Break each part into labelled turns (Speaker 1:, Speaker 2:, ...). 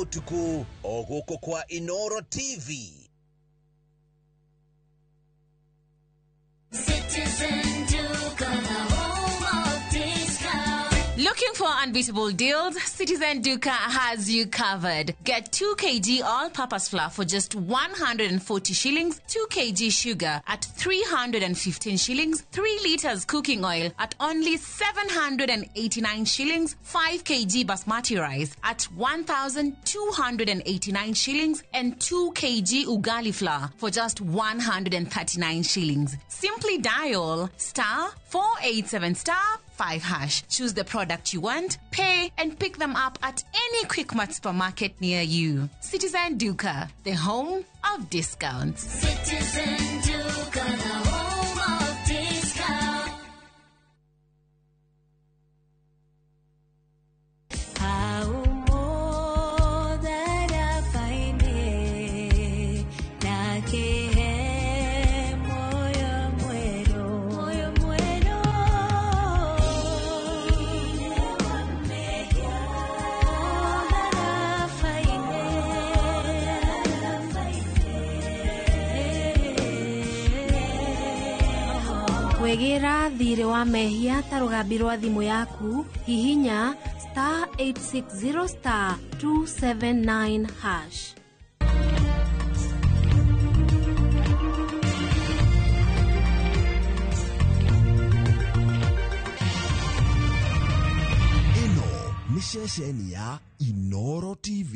Speaker 1: Ũtukũ o gũkũ kwa Inoro TV.
Speaker 2: Citizen Duka, the home of discount.
Speaker 3: Looking for unbeatable deals? Citizen Duka has you covered. Get 2 kg all purpose flour for just 140 shillings, 2 kg sugar at 315 shillings, 3 liters cooking oil at only 789 shillings, 5 kg basmati rice at 1,289 shillings, and 2 kg ugali flour for just 139 shillings. Simply dial star 487 star 5 hash. Choose the product you want, pay, and pick them up at any Quickmart supermarket near you. Citizen Duka, the home of discounts.
Speaker 2: Citizen Duka, the home of discount.
Speaker 4: Kwĩgĩra thirĩ wa mehia ta rũgambi rwa thimũ yaku, hihinya star 860 star 279 hash.
Speaker 1: Ĩno nĩ ceceni ya Inoro TV.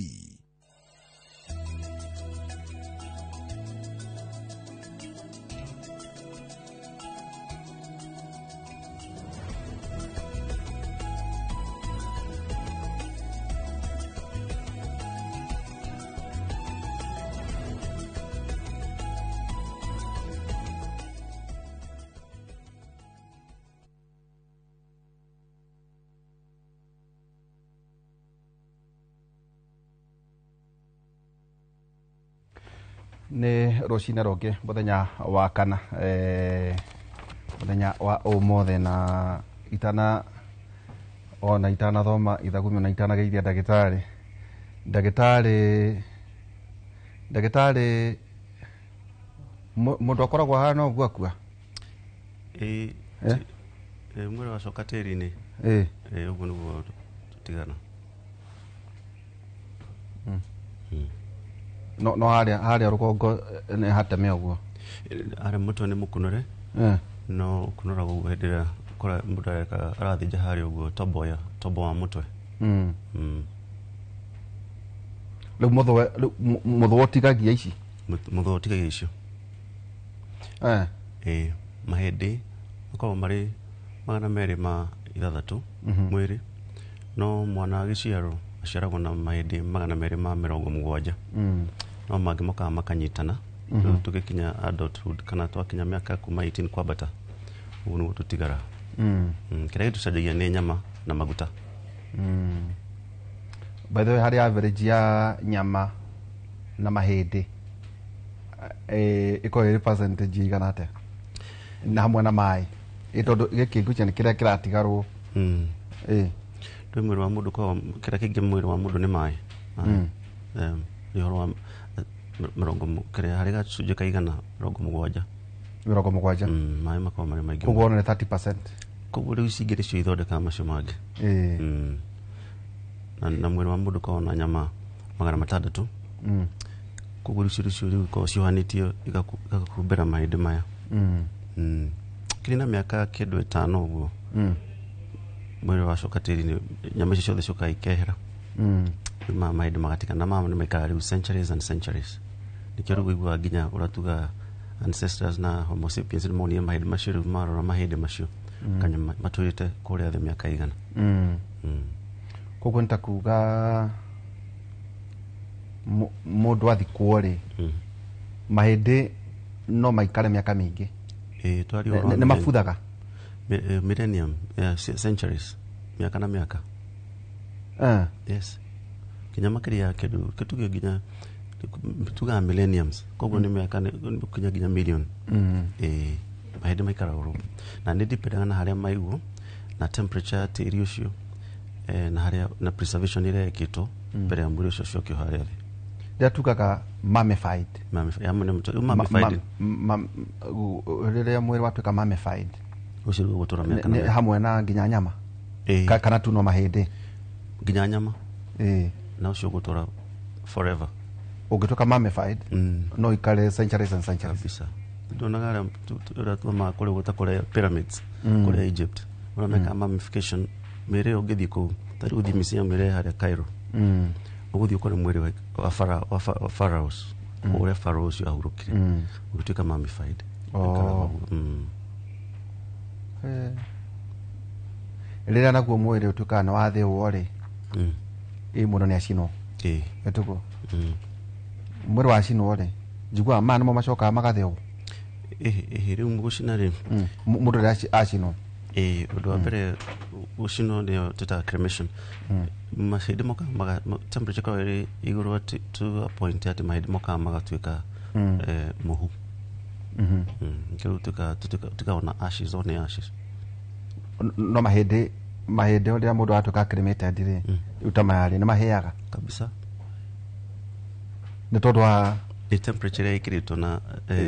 Speaker 5: Nĩ rũcinĩ rũngĩ, mũthenya wa kana, mũthenya wa ũmũthĩ, na itana ona itanathoma ithagumio na itanageithia ndagĩtarĩ, ndagĩtarĩ, mũndũ akoragwo ahana ũguo akua?
Speaker 6: Ĩĩ.
Speaker 5: Eh?
Speaker 6: Mwĩrĩ wacoka tĩri-inĩ.
Speaker 5: Ĩĩ.
Speaker 6: Ĩĩ, ũguo nĩguo tũtigana.
Speaker 5: No harĩa rũgongo nĩ hateme ũguo?
Speaker 6: Harĩa mũtwe nĩ mũkunũre. No ũkunũragwo ũguo hĩndĩ ĩrĩa mũndũ areka arathĩnja harĩa ũguo tombo ya tombo wa mũtwe.
Speaker 5: Rĩu mũthũa, rĩu mũthũa ũtigagia ici?
Speaker 6: Mũthũa ũtigagia icio. Ĩĩ, mahĩndĩ makoragwo marĩ 206 mwĩrĩ, no mwana agĩciarwo aciaragwo na mahĩndĩ 270. No mangĩ mokaga makanyitana. Rĩu tũgĩkinya adulthood kana twakinya mĩaka kuma 18 kwambata, ũguo nĩguo tũtigara. Kĩrĩa gĩtũcenjagia nĩ nyama na maguta.
Speaker 5: By the way, harĩ average ya nyama na mahĩndĩ, ĩkoragwo ĩrĩ percentage igana atĩa na hamwe na maĩ? Ĩ tondũ gĩkĩ ngwĩciria nĩ kĩrĩa kĩratigarwo. Ĩ.
Speaker 6: Rĩu mwĩrĩ wa mũndũ ũkoragwo, kĩrĩa kĩingĩ mwĩrĩ wa mũndũ nĩ maĩ. Nĩ ũhoro wa mĩrongo kĩrĩa harĩ gacunjĩ ka 70%.
Speaker 5: 70.
Speaker 6: Maĩ makoragwo marĩ maingĩ.
Speaker 5: Koguo ona nĩ 30%.
Speaker 6: Koguo rĩu ici ingĩ nĩcio ithondekaga macio mangĩ.
Speaker 5: Ĩĩ.
Speaker 6: Na mwĩrĩ wa mũndũ ũkoragwo na nyama 600. Koguo rĩu icio rĩu ikoragwo ciohanĩtio igakumbĩra mahĩndĩ maya. Kĩrĩ na mĩaka kĩndũ 5 ũguo, mwĩrĩ wacoka tĩri-inĩ, nyama icio ciothe ciũkaga ikehera. Rĩu maya mahĩndĩ magatigana, na maya nĩ maikaraga rĩu centuries and centuries. Nĩkĩo rĩu ũiguaga nginya ũratuga ancestors na homo sapiens nĩ monire mahĩndĩ macio, rĩu marora mahĩndĩ macio kanya matũrĩte kũrĩa thĩ mĩaka igana.
Speaker 5: Koguo nĩ ta kuga mũndũ athikwo rĩ, mahĩndĩ no maikare mĩaka mĩingĩ?
Speaker 6: Ĩĩ, twaria ũhoro wa
Speaker 5: Nĩ mabuthaga?
Speaker 6: Millennium, yeah, centuries, mĩaka na mĩaka. Yes, nginya makĩria ya kĩndũ kĩtuge nginya tugaga millenniums, koguo nĩ mĩaka nĩ gũkinya nginya million. Ĩĩ, mahĩndĩ maikaraga ũguo, na nĩ dipendaga na harĩa maigwo na temperature ya tĩri ũcio, na harĩa na preservation ĩrĩa ĩkĩtwo. Mbere ya mwĩrĩ ũcio ũcokio harĩa thĩ.
Speaker 5: Rĩrĩa tugaga mummified.
Speaker 6: Mummified.
Speaker 5: Rĩrĩa mwĩrĩ watuĩka mummified,
Speaker 6: ũcio rĩu ũgũtũra mĩaka na
Speaker 5: nĩ
Speaker 6: mĩaka.
Speaker 5: Hamwe na nginya nyama?
Speaker 6: Ĩĩ.
Speaker 5: Kana tu no mahĩndĩ?
Speaker 6: Nginya nyama.
Speaker 5: Ĩĩ.
Speaker 6: Na ũcio ũgũtũra forever.
Speaker 5: Ũngĩtuĩka mummified, no ikare centuries and centuries.
Speaker 6: Kabisa. Ndonaga arĩa ũrĩa tuomaga kũrĩa gwĩta kũrĩa pyramids, kũrĩa Egypt, ũrĩa mekaga mummification. Mĩĩrĩ ĩyo ũngĩthiĩ kũu, ta rĩu ũthiĩ museum ĩrĩa ĩ harĩa Cairo, ũgũthiĩ ũkore mwĩrĩ wa pharaohs, ũrĩa pharaoh ũcio ahurũkire ũgĩtuĩka mummified.
Speaker 5: Oh. Rĩrĩa naguo mwĩrĩ ũtuĩkaga nĩ wathĩwo rĩ, ĩ mũndũ nĩ acinwo?
Speaker 6: Ĩĩ.
Speaker 5: Ĩtũguo mwĩrĩ wacinwo rĩ, njiguaga maya nĩmo macokaga magathĩo.
Speaker 6: Ĩhĩ, rĩu gũcina rĩ,
Speaker 5: Mũndũ rĩrĩa acinwo.
Speaker 6: Ĩĩ, ũndũ wa mbere gũcinwo nĩyo twĩtaga cremation. Mahĩndĩ mokaga temperature ĩkoragwo ĩrĩ igũrũ atĩ to a point atĩ mahĩndĩ mokaga magatuĩka mũhu. Nĩkĩo rĩu tuĩkaga ona ashes, o nĩ ashes.
Speaker 5: No mahĩndĩ rĩrĩa mũndũ atuĩka cremated rĩ, rĩu ta maya rĩ, nĩ mahĩaga?
Speaker 6: Kabisa.
Speaker 5: Nĩ tondũ wa
Speaker 6: Nĩ temperature ĩrĩa ĩkĩrĩtwo na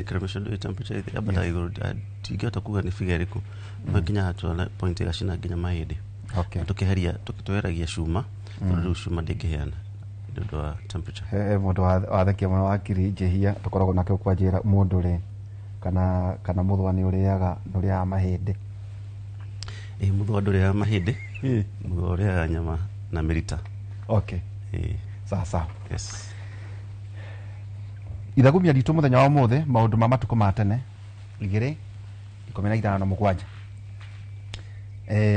Speaker 6: cremation ndũĩ temperature yambataga igũrũ, tingĩhota kuga nĩ figure ĩrĩkũ, no ĩkinyaga hatua point ĩgacina nginya mahĩndĩ.
Speaker 5: Okay.
Speaker 6: Na tũkĩheria tweheragia cuma, tondũ rĩu cuma ndĩngĩheana nĩ ũndũ wa temperature.
Speaker 5: He mũndũ wathekia mũno wakiri njĩhia tũkoragwo nake kwanjĩra mũndũ rĩ, kana mũthũa nĩ ũrĩaga mahĩndĩ.
Speaker 6: Ĩ, mũthũa ndũrĩaga mahĩndĩ. Mũthũa ũrĩaga nyama na mĩrita.
Speaker 5: Okay.
Speaker 6: Ĩ.
Speaker 5: Sawa sawa.
Speaker 6: Yes.
Speaker 5: Ithagumia ritũ mũthenya wa ũmũthĩ, maũndũ ma matukũ ma tene 2:15 7,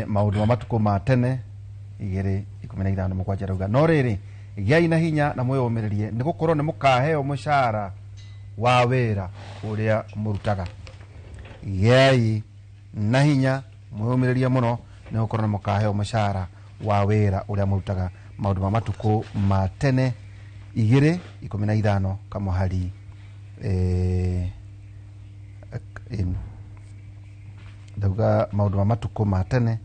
Speaker 5: maũndũ ma matukũ ma tene 2:15 7 rauga, no rĩrĩ, gĩai na hinya na mwĩyũmĩrĩrie, nĩ gũkorwo nĩ mũkaheo mũcara wa wĩra ũrĩa mũrutaga. Gĩai na hinya, mwĩyũmĩrĩrie mũno, nĩ gũkorwo nĩ mũkaheo mũcara wa wĩra ũrĩa mũrutaga. Maũndũ ma matukũ ma tene 2:15 kamũhari ndauga maũndũ ma matukũ ma tene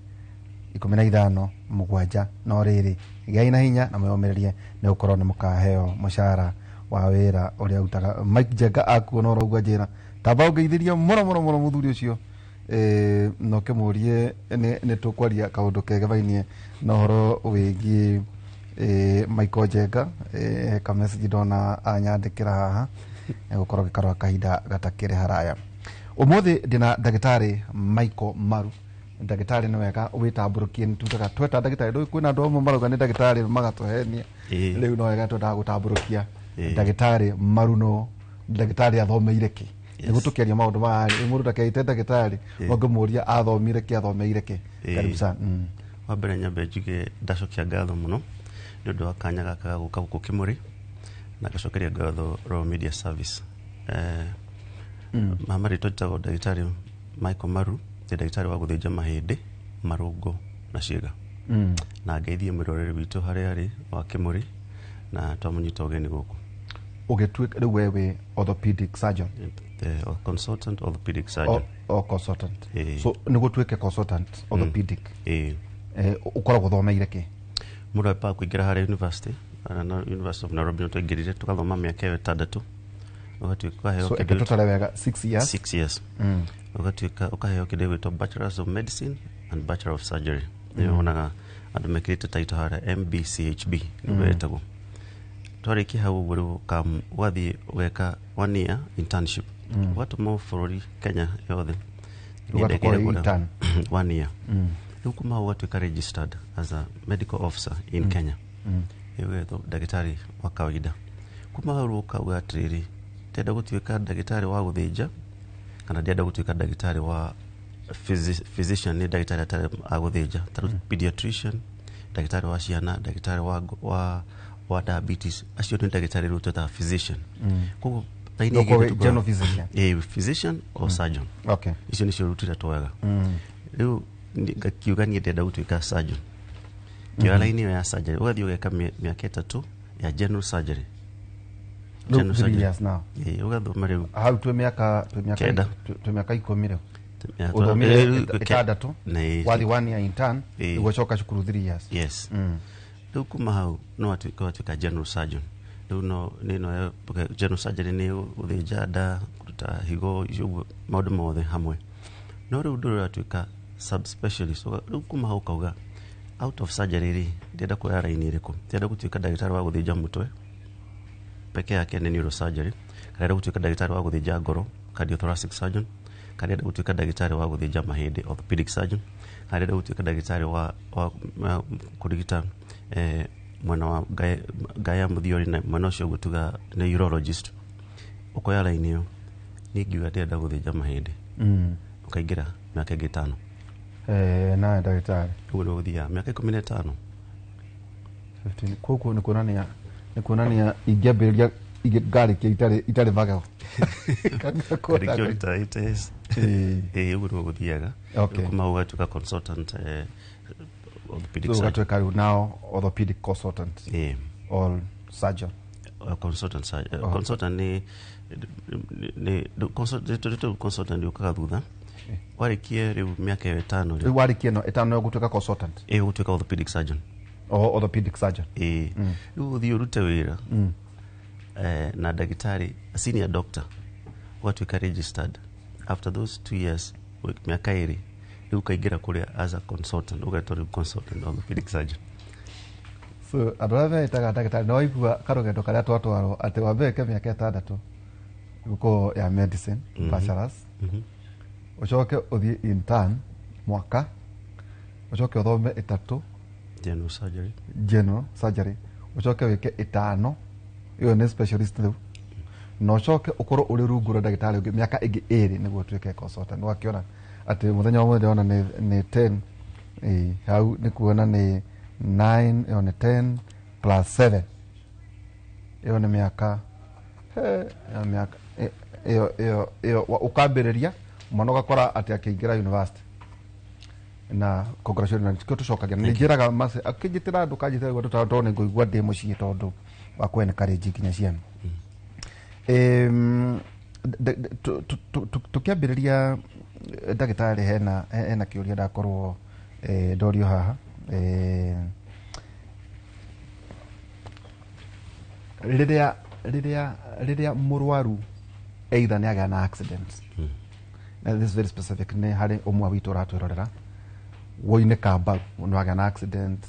Speaker 5: 15:7, no rĩrĩ, gĩai na hinya na mwĩyũmĩrĩrie, nĩ gũkorwo nĩ mũkaheo mũcara wa wĩra ũrĩa ũrutaga. Mike Njenga akuona ũroguo njĩra tamba ũngeithĩrie mũno mũno mũno mũthuri ũcio, na ũkĩmũrie nĩ tũkwaria kaũndũ kegemainie na ũhoro wĩgiĩ Michael Njenga. Ka message ndona anyandĩkĩra haha, gũkorwo gĩkarora kahinda gatakĩrĩ haraya. Ũmũthĩ ndĩna ndagĩtarĩ Michael Maru. Ndagĩtarĩ, nĩ wega wĩtambũrũkie. Nĩ tugaga tweta ndagĩtarĩ, ndũĩ kwĩna andũ amwe marauga nĩ ndagĩtarĩ magatũhenia. Rĩu no wega twendaga gũtambũrũkia. Ndagĩtarĩ Maru, no ndagĩtarĩ athomeire kĩ? Nĩguo tũkĩaria maũndũ maya rĩ, mũndũ ndakeite ndagĩtarĩ, ũngĩmũria athomire kĩ, athomeire kĩ. Karibu sana.
Speaker 6: Wa mbere nyambe njuge ndacokia ngatho mũno nĩ ũndũ wa kanya gaka ga gũka gũkũ Kĩmũrĩ, na ngacokeria ngatho Royal Media Service. Ma marĩtwa njĩtagwo ndagĩtarĩ Michael Maru, nĩ ndagĩtarĩ wa gũthĩnja mahĩndĩ, marũngo na ciĩga. Na ngeithie mwĩroreri witũ harĩa arĩ wa Kĩmũrĩ, na twamũnyita ũgeni gũkũ.
Speaker 5: Ũgĩtuĩka rĩu we wĩ orthopedic surgeon?
Speaker 6: The consultant orthopedic surgeon.
Speaker 5: O consultant?
Speaker 6: Ĩĩ.
Speaker 5: So nĩguo tuĩke consultant orthopedic,
Speaker 6: Ĩĩ.
Speaker 5: Ũkoragwo ũthomeire kĩ?
Speaker 6: Mũndũ ambaga kũingĩra harĩa university, harĩa na University of Nairobi, nĩ twaingĩrire tũgathoma mĩaka ĩyo 6, ũgatuĩka ũkaheo
Speaker 5: So
Speaker 6: kĩndũ
Speaker 5: eke tũtare wega, 6 years?
Speaker 6: 6 years. Ũgatuĩka ũkaheo kĩndũ gĩgwĩtwo Bachelors of Medicine and Bachelor of Surgery. Nĩyo wonaga andũ mekĩrĩte title harĩa, MBCHB nĩguo ĩtagwo. Twarĩkia hau ũguo, rĩu ũgathiĩ ũgeka one year internship, ũgatũmwo bũrũri Kenya yothe.
Speaker 5: Ũgatũkorwo
Speaker 6: Nĩ ndekire
Speaker 5: intern.
Speaker 6: One year. Rĩu kuma hau ũgatuĩka registered as a medical officer in Kenya, ĩyo ĩgetwo ndagĩtarĩ wa kawaida. Kuma hau rĩu ũkauga atĩrĩrĩ, ndĩrenda gũtuĩka ndagĩtarĩ wa gũthĩnja kana ndĩrenda gũtuĩka ndagĩtarĩ wa physician, nĩ ndagĩtarĩ atarĩ a gũthĩnja, ta rĩu pediatrician, ndagĩtarĩ wa ciana, ndagĩtarĩ wa diabetes, acio nĩ ndagĩtarĩ rĩu twĩtaga physician. Koguo raini
Speaker 5: No,
Speaker 6: igĩrĩ
Speaker 5: kwa general physician.
Speaker 6: Ĩĩ, physician or surgeon. Icio nĩcio rutire twega. Rĩu ngakiuga niĩ ndĩrenda gũtuĩka surgeon, ngĩoya raini ĩyo ya surgery, ũgathiĩ ũgeka mĩaka 3 ya general surgery.
Speaker 5: Rĩu
Speaker 6: General
Speaker 5: 3
Speaker 6: surgery.
Speaker 5: years now.
Speaker 6: Ĩĩ, ũgathoma rĩu.
Speaker 5: Hau twĩ mĩaka
Speaker 6: 9.
Speaker 5: Twĩ mĩaka 10 rĩu.
Speaker 6: Mĩaka-
Speaker 5: Ũthomire
Speaker 6: rĩu
Speaker 5: 6,
Speaker 6: Nĩ-
Speaker 5: wathi one year intern,
Speaker 6: Ĩĩ.
Speaker 5: ũgacoka cukuru 3 years.
Speaker 6: Yes. Rĩu kuma hau no atuĩke watuĩka general surgeon. Rĩu no nĩ no general surgery nĩ gũthĩnja nda, kũruta higo, icio ũguo maũndũ mothe hamwe. No rĩu ndũrĩ ũratuĩka subspecialist. Rĩu kuma hau ũkauga out of surgery rĩ, ndĩrenda kuoya raini ĩrĩkũ? Ndĩrenda gũtuĩka ndagĩtarĩ wa gũthĩnja mũtwe peke yake nĩ neurosurgery, kana ndĩrenda gũtuĩka ndagĩtarĩ wa gũthĩnja ngoro, cardiothoracic surgeon, kana ndĩrenda gũtuĩka ndagĩtarĩ wa gũthĩnja mahĩndĩ, orthopedic surgeon, kana ndĩrenda gũtuĩka ndagĩtarĩ wa kũrigita mwena wa ngaĩ ya mũthiori na mwena ũcio ũguo tuga nĩ urologist. Ũkoya raini ĩyo, niĩ ngiuga ndĩrenda gũthĩnja mahĩndĩ, ũkaingĩra mĩaka ĩngĩ 5.
Speaker 5: Nawe ndagĩtarĩ.
Speaker 6: Ũguo nĩguo gũthiaga mĩaka 15.
Speaker 5: 15. Koguo nĩ kuonania ingĩambĩrĩria ngarĩkia itarĩ magego.
Speaker 6: Karĩkia ũritaĩte. Ĩĩ, ũguo nĩguo gũthiaga. Kuma hau ũgatuĩka consultant orthopedic
Speaker 5: So
Speaker 6: surgeon.
Speaker 5: ũgatuĩka rĩu now orthopedic consultant or surgeon.
Speaker 6: Consultant surgeon. Consultant nĩ consultant yũkaga thutha warĩkie rĩu mĩaka ĩyo 5 rĩ.
Speaker 5: Rĩu warĩkia ĩno 5 ũgũtuĩka consultant.
Speaker 6: Ĩĩ, ũgũtuĩka orthopedic surgeon.
Speaker 5: Or orthopedic surgeon.
Speaker 6: Ĩĩ, rĩu ũthiĩ ũrute wĩra na ndagĩtarĩ senior doctor, ũgatuĩka registered after those 2 years, mĩaka 2, rĩu ũkaingĩra kũrĩa as a consultant, ũgetwo rĩu consultant orthopedic surgeon.
Speaker 5: So andũ arĩa meĩtaga ndagĩtarĩ nĩ waigua karũgendo karĩa twatwarwo atĩ wambe wĩke mĩaka 6 gũkorwo ya medicine bachelors, ũcoke ũthiĩ intern mwaka, ũcoke ũthome 3
Speaker 6: general surgery,
Speaker 5: general surgery, ũcoke wĩke 5, ĩyo nĩ specialist rĩu, na ũcoke ũkorwo ũrĩ rungu rwa ndagĩtarĩ ũngĩ mĩaka ĩngĩ 2 nĩguo ũtuĩke consultant. Wakĩona atĩ mũthenya wa mũthenya ndĩrona nĩ 10, ĩĩ, hau nĩ kuona nĩ 9, ĩyo nĩ 10 plus 7, ĩyo nĩ mĩaka ĩyo mĩaka ĩyo ũkambĩrĩria mwana ũgakora atĩ akĩingĩra university. Na congratulations, na tikio tũcokagia na nĩnjĩraga mace akĩnjĩtĩra andũ kanjĩtĩra guo tondũ nĩ ngũigua ndĩ mũciĩ tondũ wa kwenĩkarĩnji nginya ciana. Tũkĩambĩrĩria ndagĩtarĩ, hena kĩũria ndakorwo ndorio haha. Rĩrĩa mũrwaru either nĩ agĩa na accident, na this is very specific, nĩ harĩ ũmwe witũ ũratwĩrorera woinĩka mbaru, nĩ wagĩa na accident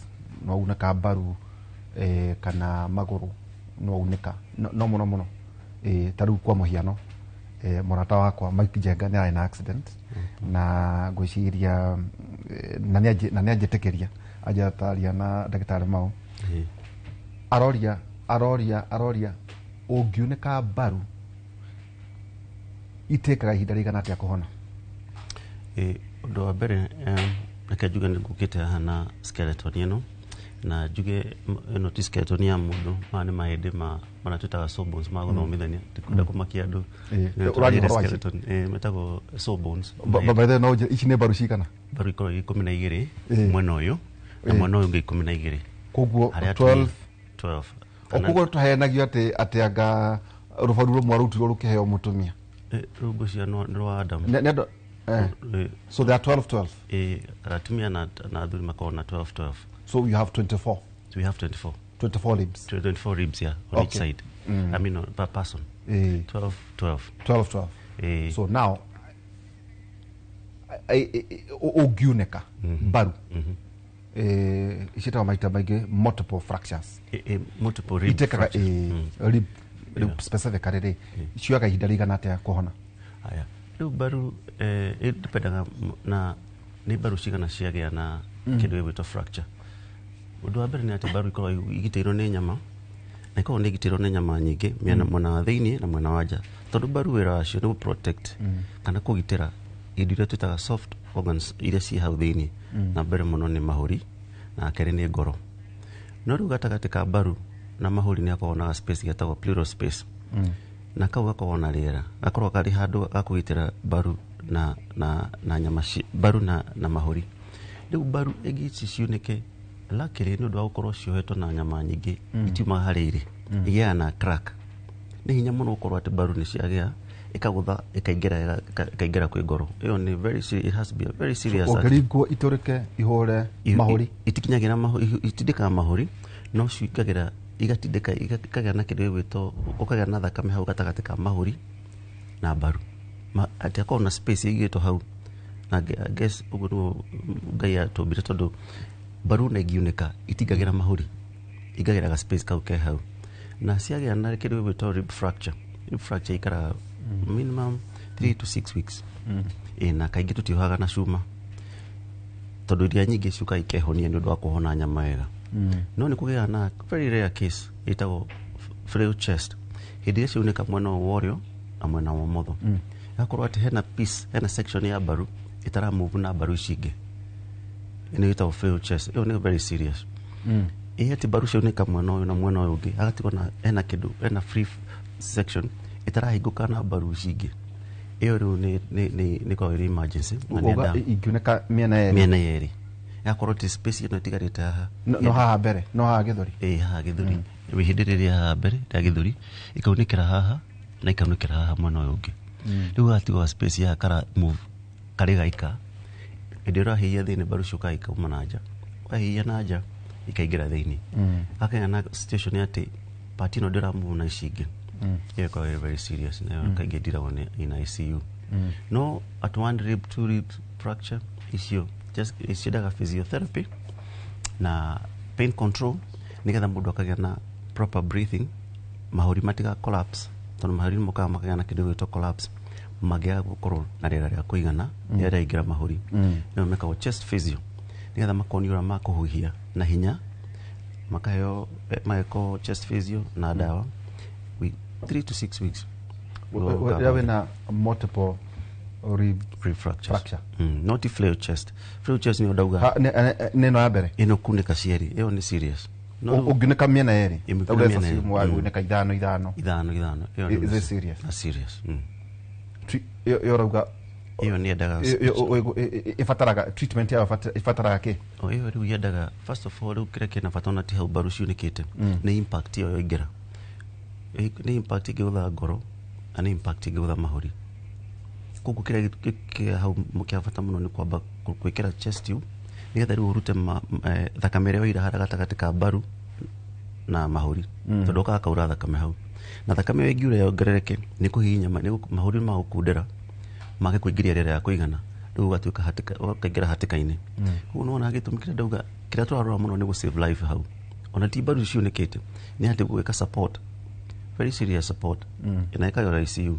Speaker 5: no waunĩka mbaru kana magũrũ no waunĩka, no mũno mũno ta rĩu kwa mũhiano mũrata wakwa Mike Njenga nĩ arĩ na accident na ngwĩciria na nĩ anjĩtĩkĩria anjataria na ndagĩtarĩ mau. Aroria ũngiunĩka mbaru itĩkaga ihinda rĩigana atĩa kũhona?
Speaker 6: Ũndũ wa mbere, reke njuge nĩ ngũkĩte haha na skeleton ĩno, na njuge ĩno ti skeleton ya mũndũ, maya nĩ mahĩndĩ ma marĩa twĩtaga saw bones ma gũthomithania, ndikwenda kũmakia andũ.
Speaker 5: Ũraria ũhoro wa ici?
Speaker 6: Skeleton, metagwo saw bones.
Speaker 5: By the way, no ici nĩ mbaru cigana?
Speaker 6: Mbaru ikoragwo 12 mwena ũyũ na mwena ũyũ ũngĩ 12.
Speaker 5: Koguo
Speaker 6: Harĩa
Speaker 5: 12.
Speaker 6: 12.
Speaker 5: O koguo tũheanagio atĩ anga rũbaru rũmwe rutirwo rũkĩheo mũtumia.
Speaker 6: Rĩu ngwĩciria nĩ rwa Adam.
Speaker 5: Nĩ andũ so they are 12 12.
Speaker 6: Atumia na athuri makoragwo na 12 12.
Speaker 5: So you have 24.
Speaker 6: So we have 24.
Speaker 5: 24 ribs.
Speaker 6: 24 ribs, yeah, on each side, I mean, per person. 12 12.
Speaker 5: 12 12. So now ũngiunĩka mbaru iciĩtagwo maita maingĩ multiple fractures.
Speaker 6: Multiple rib
Speaker 5: Itĩkaga
Speaker 6: fractures.
Speaker 5: Rib rĩu specifically rĩ, cioyaga ihinda rĩigana atĩa kũhona?
Speaker 6: Haya, rĩu mbaru ĩdependaga na nĩ mbaru cigana ciagĩa na kĩndũ gĩgwĩtwo fracture. Ũndũ wa mbere nĩ atĩ mbaru ikoragwo igitĩirwo nĩ nyama, na ikoragwo nĩ igitĩirwo nĩ nyama nyingĩ mĩena, mwena wa thĩiniĩ na mwena wa nja, tondũ mbaru wĩra wacio nĩ gũ-protect kana kũgitĩra indo iria twĩtaga soft organs iria ciĩ hau thĩiniĩ, na mbere mũno nĩ mahũri na kerĩ nĩ ngoro. No rĩu gatagatĩ ka mbaru na mahũri nĩ hakoragwo na space getagwo pleural space, na kau gakoragwo na rĩera, gakoragwo karĩ handũ ga kũgitĩra mbaru na nyama mbaru na mahũri. Rĩu mbaru ĩngĩ ici ciunĩke, luckily nĩ ũndũ wa gũkorwo ciohetwo na nyama nyingĩ, itiumaga harĩa irĩ, igĩaga na crack. Nĩ hinya mũno gũkorwo atĩ mbaru nĩ ciagĩa ĩkagũtha ĩkaingĩra kwĩ ngoro. Ĩyo nĩ very it has to be a very serious
Speaker 5: Ũngĩringwo itũrĩke ihũre mahũri?
Speaker 6: Itikinyagĩra mahũri, itindĩkaga mahũri, No ciingagĩra igatindĩka ikagĩa na kĩndũ gĩgwĩtwo ũkagĩa na thakame hau gatagatĩ ka mahũri na mbaru. Atĩ akorwo na space ĩigĩtwo hau na I guess ũguo nĩguo Ngai atũmbire, tondũ mbaru na ingiunĩka itingagĩra mahũri, ingagĩra ga space kau ke hau na ciagĩa na kĩndũ gĩgwĩtwo rib fracture. Rib fracture ikaraga minimum 3 to 6 weeks. Ĩ na kaingĩ tũtiohaga na cuma tondũ iria nyingĩ ciũkaga ikehonia nĩ ũndũ wa kũhona nyama wega. No nĩ kũgĩaga na very rare case ĩtagwo flail chest, hĩndĩ ĩrĩa ciaunĩka mwena wa ũrĩo na mwena wa ũmotho, ĩgakorwo atĩ hena piece, hena section ya mbaru ĩtaramove na mbaru ici ingĩ. Ĩno ĩtagwo flail chest, ĩyo nĩ very serious. Ĩ atĩ mbaru ciaunĩka mwena ũyũ na mwena ũyũ ũngĩ, hagatigwo na hena kĩndũ, hena free section ĩtarahingũka na mbaru ici ingĩ, ĩyo rĩu nĩ ĩkoragwo ĩrĩ emergency na nĩ
Speaker 5: Uga ingiunĩka mĩena yerĩ?
Speaker 6: Mĩena yerĩ, ĩgakorwo ti space ĩno ĩtigarĩte haha.
Speaker 5: No haha mbere, no haha gĩthũri?
Speaker 6: Ĩ, haha gĩthũri, ihĩndĩ rĩrĩa haha mbere rĩa gĩthũri ikaunĩkĩra haha na ikaunĩkĩra haha mwena ũyũ ũngĩ, rĩu hatigwo space ya kara move karĩ gaika. Hĩndĩ ĩrĩa ũrahihia thĩinĩ, mbaru ciũkaga ikauma na nja, wahihia na nja ikaingĩra thĩinĩ, hakagĩa na situation atĩ part ĩno ndĩra move na ici ingĩ. Ĩyo ĩkoragwo ĩrĩ very serious, nayo kaingĩ ndiragwo nĩ in ICU. No at one rib, two rib fracture icio just ciendaga physiotherapy na pain control nigetha mũndũ akagĩa na proper breathing, mahũri matiga collapse, tondũ mahũri nĩ mokaga makagĩa na kĩndũ gĩgwĩtwo collapse mangĩaga gũkorwo na rĩera rĩa kũigana rĩrĩa rĩaingĩra mahũri. Nĩyo mekagwo chest physio nigetha makonio ũrĩa makũhuhia na hinya, makaheo magekwo chest physio na ndawa. 3 to 6 weeks.
Speaker 5: Rĩrĩa wĩna multiple rib
Speaker 6: Rib fractures.
Speaker 5: Fracture.
Speaker 6: Not flail chest. Flail chest nĩyo ndauga.
Speaker 5: Nĩ ĩno ya mbere.
Speaker 6: Ĩno kunĩka cierĩ, ĩyo nĩ serious. No
Speaker 5: Ũngiunĩka mĩena yerĩ.
Speaker 6: Ĩmĩkunĩka
Speaker 5: Ũrĩa
Speaker 6: mĩena yerĩ.
Speaker 5: Unĩka ithano ithano.
Speaker 6: Ithano ithano, ĩyo nĩ
Speaker 5: Is it serious?
Speaker 6: Na serious.
Speaker 5: Ĩyo ĩyo ũrauga.
Speaker 6: Ĩyo nĩ yendaga
Speaker 5: Ĩbataraga treatment yayo, ĩbataraga kĩ?
Speaker 6: O ĩyo rĩu yendaga, first of all, rĩu kĩrĩa kĩna bata ona ti hau mbaru ciunĩkĩte, nĩ impact ĩyo yaingĩra. Nĩ impact ĩngĩgũtha ngoro na nĩ impact ĩngĩgũtha mahũri. Koguo kĩrĩa kĩ hau kĩa bata mũno nĩ kwamba gwĩkĩra chest tube nĩgetha rĩu ũrute thakame ĩrĩa waira harĩa gatagatĩ ka mbaru na mahũri, tondũ ũkaga kaura thakame hau, na thakame ĩyo ĩngiura yongerereke nĩ kũhihinya mahũri magũkundera mage kũingĩria rĩera rĩa kũigana, rĩu ũgatuĩka hatĩka, ũkaingĩra hatĩka-inĩ. Koguo nĩwona gĩtũmi kĩrĩa ndauga kĩrĩa tũrarora mũno nĩ gũ save life hau, ona ti mbaru ciunĩkĩte, nĩ atĩ gwĩka support, very serious support, na ĩkagĩrwo ICU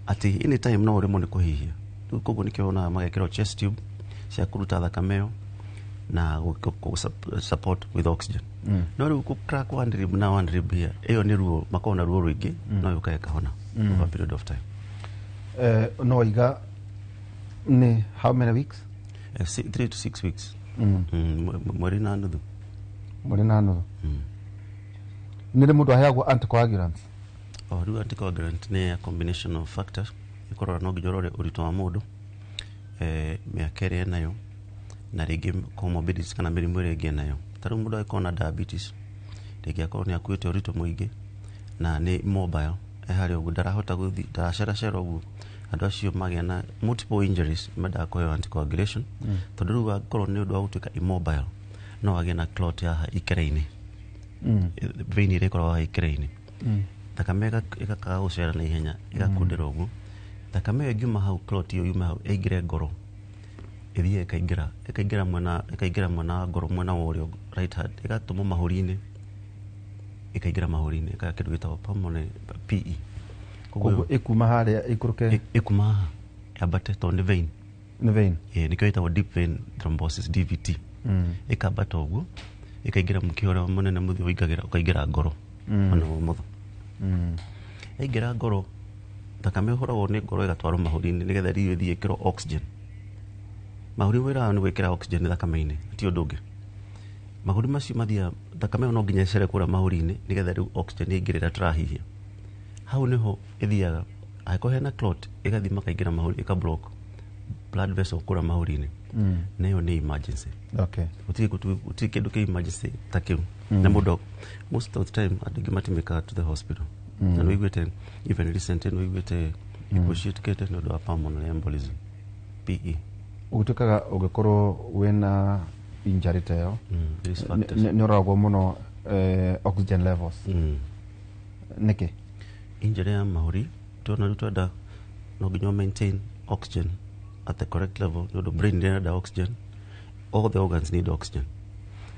Speaker 6: atĩ anytime no ũremwo nĩ kũhihia. Rĩu koguo nĩkĩo wonaga magekĩrwo chest tube cia kũruta thakame ĩyo na support with oxygen. No rĩu kũ crack one rib na one rib here, ĩyo nĩ ruo, makoragwo na ruo rũingĩ, no yũkaga ĩkahona over a period of time.
Speaker 5: No waiga nĩ how many weeks?
Speaker 6: 3 to 6 weeks, mweri na nuthu.
Speaker 5: Mweri na nuthu. Nĩ rĩ mũndũ aheagwo anticoagulants?
Speaker 6: O rĩu anticoagulant nĩ a combination of factors ĩkũrora. No nginya ũrore ũritũ wa mũndũ, mĩaka ĩrĩa enayo, na rĩngĩ comorbidities kana mĩrimũ ĩrĩa ĩngĩ enayo. Ta rĩu mũndũ angĩkorwo na diabetes, rĩngĩ akorwo nĩ akuĩte ũritũ mũingĩ na nĩ mobile, e harĩa ũguo ndarahota gũthiĩ, ndaraceracera ũguo, andũ acio magĩa na multiple injuries mendaga kũheo anticoagulation, tondũ rĩu angĩkorwo nĩ ũndũ wa gũtuĩka immobile, no agĩe na clot haha ikere-inĩ, vein ĩrĩa ĩkoragwo haha ikere-inĩ, thakame ĩgakaga gũcera na ihenya, ĩgakundĩra ũguo. Thakame ĩyo ĩngiuma hau, clot ĩyo yume hau ĩingĩre ngoro, ĩthiĩ ĩkaingĩra mwena wa ngoro, mwena wa ũrĩo, right heart, ĩgatũmwo mahũri-inĩ, ĩkaingĩra mahũri-inĩ, ĩkagĩa kĩndũ gĩtagwo pulmonary PE.
Speaker 5: Koguo ĩkuma harĩa ĩikũrũke?
Speaker 6: Ĩkuma haha yambate, tondũ nĩ vein.
Speaker 5: Nĩ vein.
Speaker 6: Ĩ, nĩkĩo ĩtagwo deep vein thrombosis, DVT. Ĩkambata ũguo ĩkaingĩra mũkiha ũrĩa mũnene mũthĩ ũingagĩra ũkaingĩra ngoro mwena wa ũmotho. Yaingĩra ngoro, thakame ĩhũragwo nĩ ngoro ĩgatwarwo mahũri-inĩ nĩgetha rĩu ĩthiĩ ĩkĩrwo oxygen. Mahũri wĩra wao nĩ gwĩkĩra oxygen thakame-inĩ, ti ũndũ ũngĩ. Mahũri macio mathiaga, thakame ĩyo no nginya ĩcere kũrĩa mahũri-inĩ nĩgetha rĩu oxygen ĩingĩre ĩrĩa tũrahihia. Hau nĩho ĩthiaga, angĩkorwo hena clot, ĩgathiĩ makaingĩra mahũri, ĩka block blood vessel kũrĩa mahũri-inĩ, na ĩyo nĩ emergency. Gũtirĩ kĩndũ kĩ emergency ta kĩu, na mũndũ most of the time andũ aingĩ matimĩkaga to the hospital. Na nĩ wĩiguĩte even recently, nĩ wĩiguĩte ikuũ ciĩtĩkĩte nĩ ũndũ wa pulmonary embolism, PE.
Speaker 5: Ũgĩtuĩkaga ũngĩkorwo wĩna injury ta ĩyo,
Speaker 6: Risk factors.
Speaker 5: Nĩ ũroragwo mũno. oxygen levels. Nĩkĩ?
Speaker 6: Injury ya mahũri tuona rĩu twenda no nginya maintain oxygen at the correct level nĩ ũndũ brain ndĩrenda oxygen, all the organs need oxygen.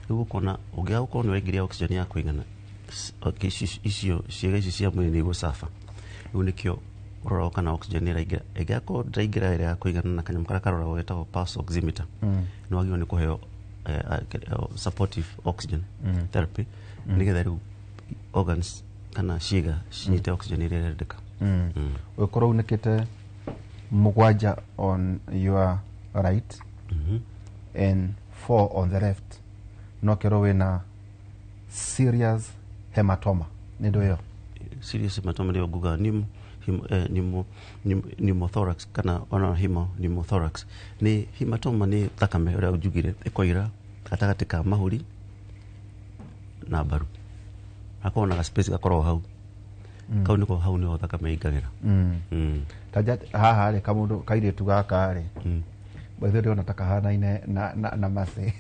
Speaker 6: Rĩu ũkona ũngĩaga gũkorwo nĩ ũraingĩria oxygen ya kũigana, okay, icio ciĩga ici cia mwĩrĩ nĩ igũcafa. Rĩu nĩkĩo ũroragwo kana oxygen nĩ ĩraingĩra. Ĩngĩakorwo ndĩraingĩra ĩrĩa ya kũigana na kanyamũ karĩa karoragwo getagwo pulse oximeter, nĩ wagĩrĩirwo nĩ kũheo supportive oxygen therapy nĩgetha rĩu organs kana ciĩga cinyite oxygen ĩrĩa ĩrendeka.
Speaker 5: Ũgĩkorwo unĩkĩte 7 on your right and 4 on the left, no kerwo wĩna serious hematoma, nĩ ndũ ĩyo?
Speaker 6: Serious hematoma nĩyo nguga pneumothorax kana ona pneumothorax. Nĩ hematoma, nĩ thakame ũrĩa njugire ĩkoira gatagatĩ ka mahũri na mbaru, hakorwo na ga space gakoragwo hau, kau nĩko hau nĩho thakame ĩingagĩra.
Speaker 5: Tanja haha rĩ, kamũndũ kairĩtu gaka rĩ, by the way ndĩrona ta kahanaine na macĩ,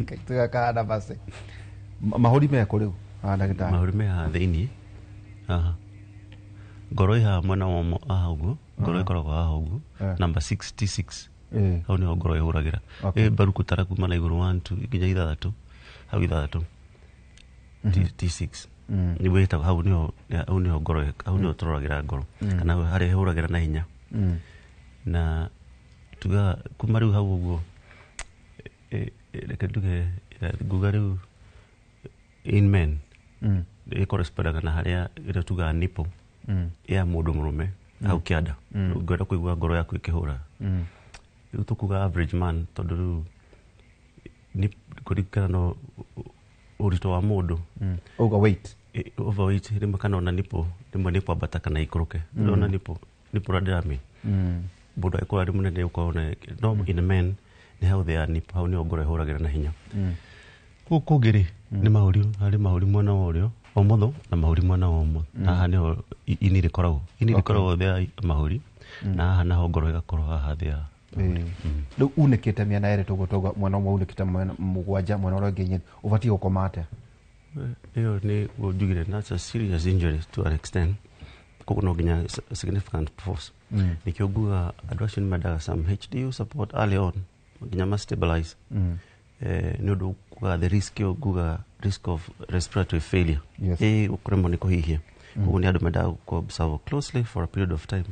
Speaker 5: kairĩtu gaka kahana macĩ. Mahũri mekũ rĩu haha, ndagĩtarĩ?
Speaker 6: Mahũri me haha thĩiniĩ haha, ngoro ĩ haha mwena wa haha ũguo, ngoro ĩkoragwo haha ũguo. Number 66. Hau nĩho ngoro ĩhũragĩra. Ĩ mbaru kũtara kuma na igũrũ 1 2 nginya ithathatũ, hau ithathatũ, T6 nĩguo ĩtagwo. Hau nĩho ngoro, hau nĩho tũroragĩra ngoro kana harĩa ĩhũragĩra na hinya. Na tugaga kuma rĩu hau ũguo, reke nduge, nguga rĩu in men ĩkorespondaga na harĩa ĩrĩa tugaga nipple ya mũndũ mũrũme hau kĩanda, ngwenda kũigua ngoro yaku ĩkĩhũra. Rĩu tũkuga average man, tondũ rĩu nĩ kũringana na ũritũ wa mũndũ.
Speaker 5: Overweight.
Speaker 6: Overweight rĩmwe kana ona nipple rĩmwe nĩ kwambata kana ikũrũke. Ndĩrona nipple ũrĩa ndĩramĩ mũndũ angĩkorwo arĩ mũnene ũkorwo na no in men nĩ hau thĩ ya nipple, hau nĩho ngoro ĩhũragĩra na hinya. Kũu kũngĩ rĩ, nĩ mahũri, harĩ mahũri mwena wa ũrĩo ũmotho na mahũri mwena wa ũmotho, na haha nĩho ini rĩkoragwo, ini rĩkoragwo thĩ ya mahũri, na haha naho ngoro ĩgakorwo haha thĩ ya.
Speaker 5: Rĩu unĩkĩte mĩena ĩrĩ tũguo, tauga mwena ũmwe unĩkĩte mwena 7, mwena ũrĩa ũngĩ 4, ũbatiĩ gũkoma atĩa?
Speaker 6: Ĩyo nĩ njugire that's a serious injury to an extent, koguo no nginya significant force. Nĩkĩo nguga andũ acio nĩ mendaga some HDU support early on nginya ma stabilize, nĩ ũndũ kuga the risk ĩyo, nguga risk of respiratory failure, kũremwo nĩ kũhihia. Koguo nĩ andũ mendaga kũ observe closely for a period of time.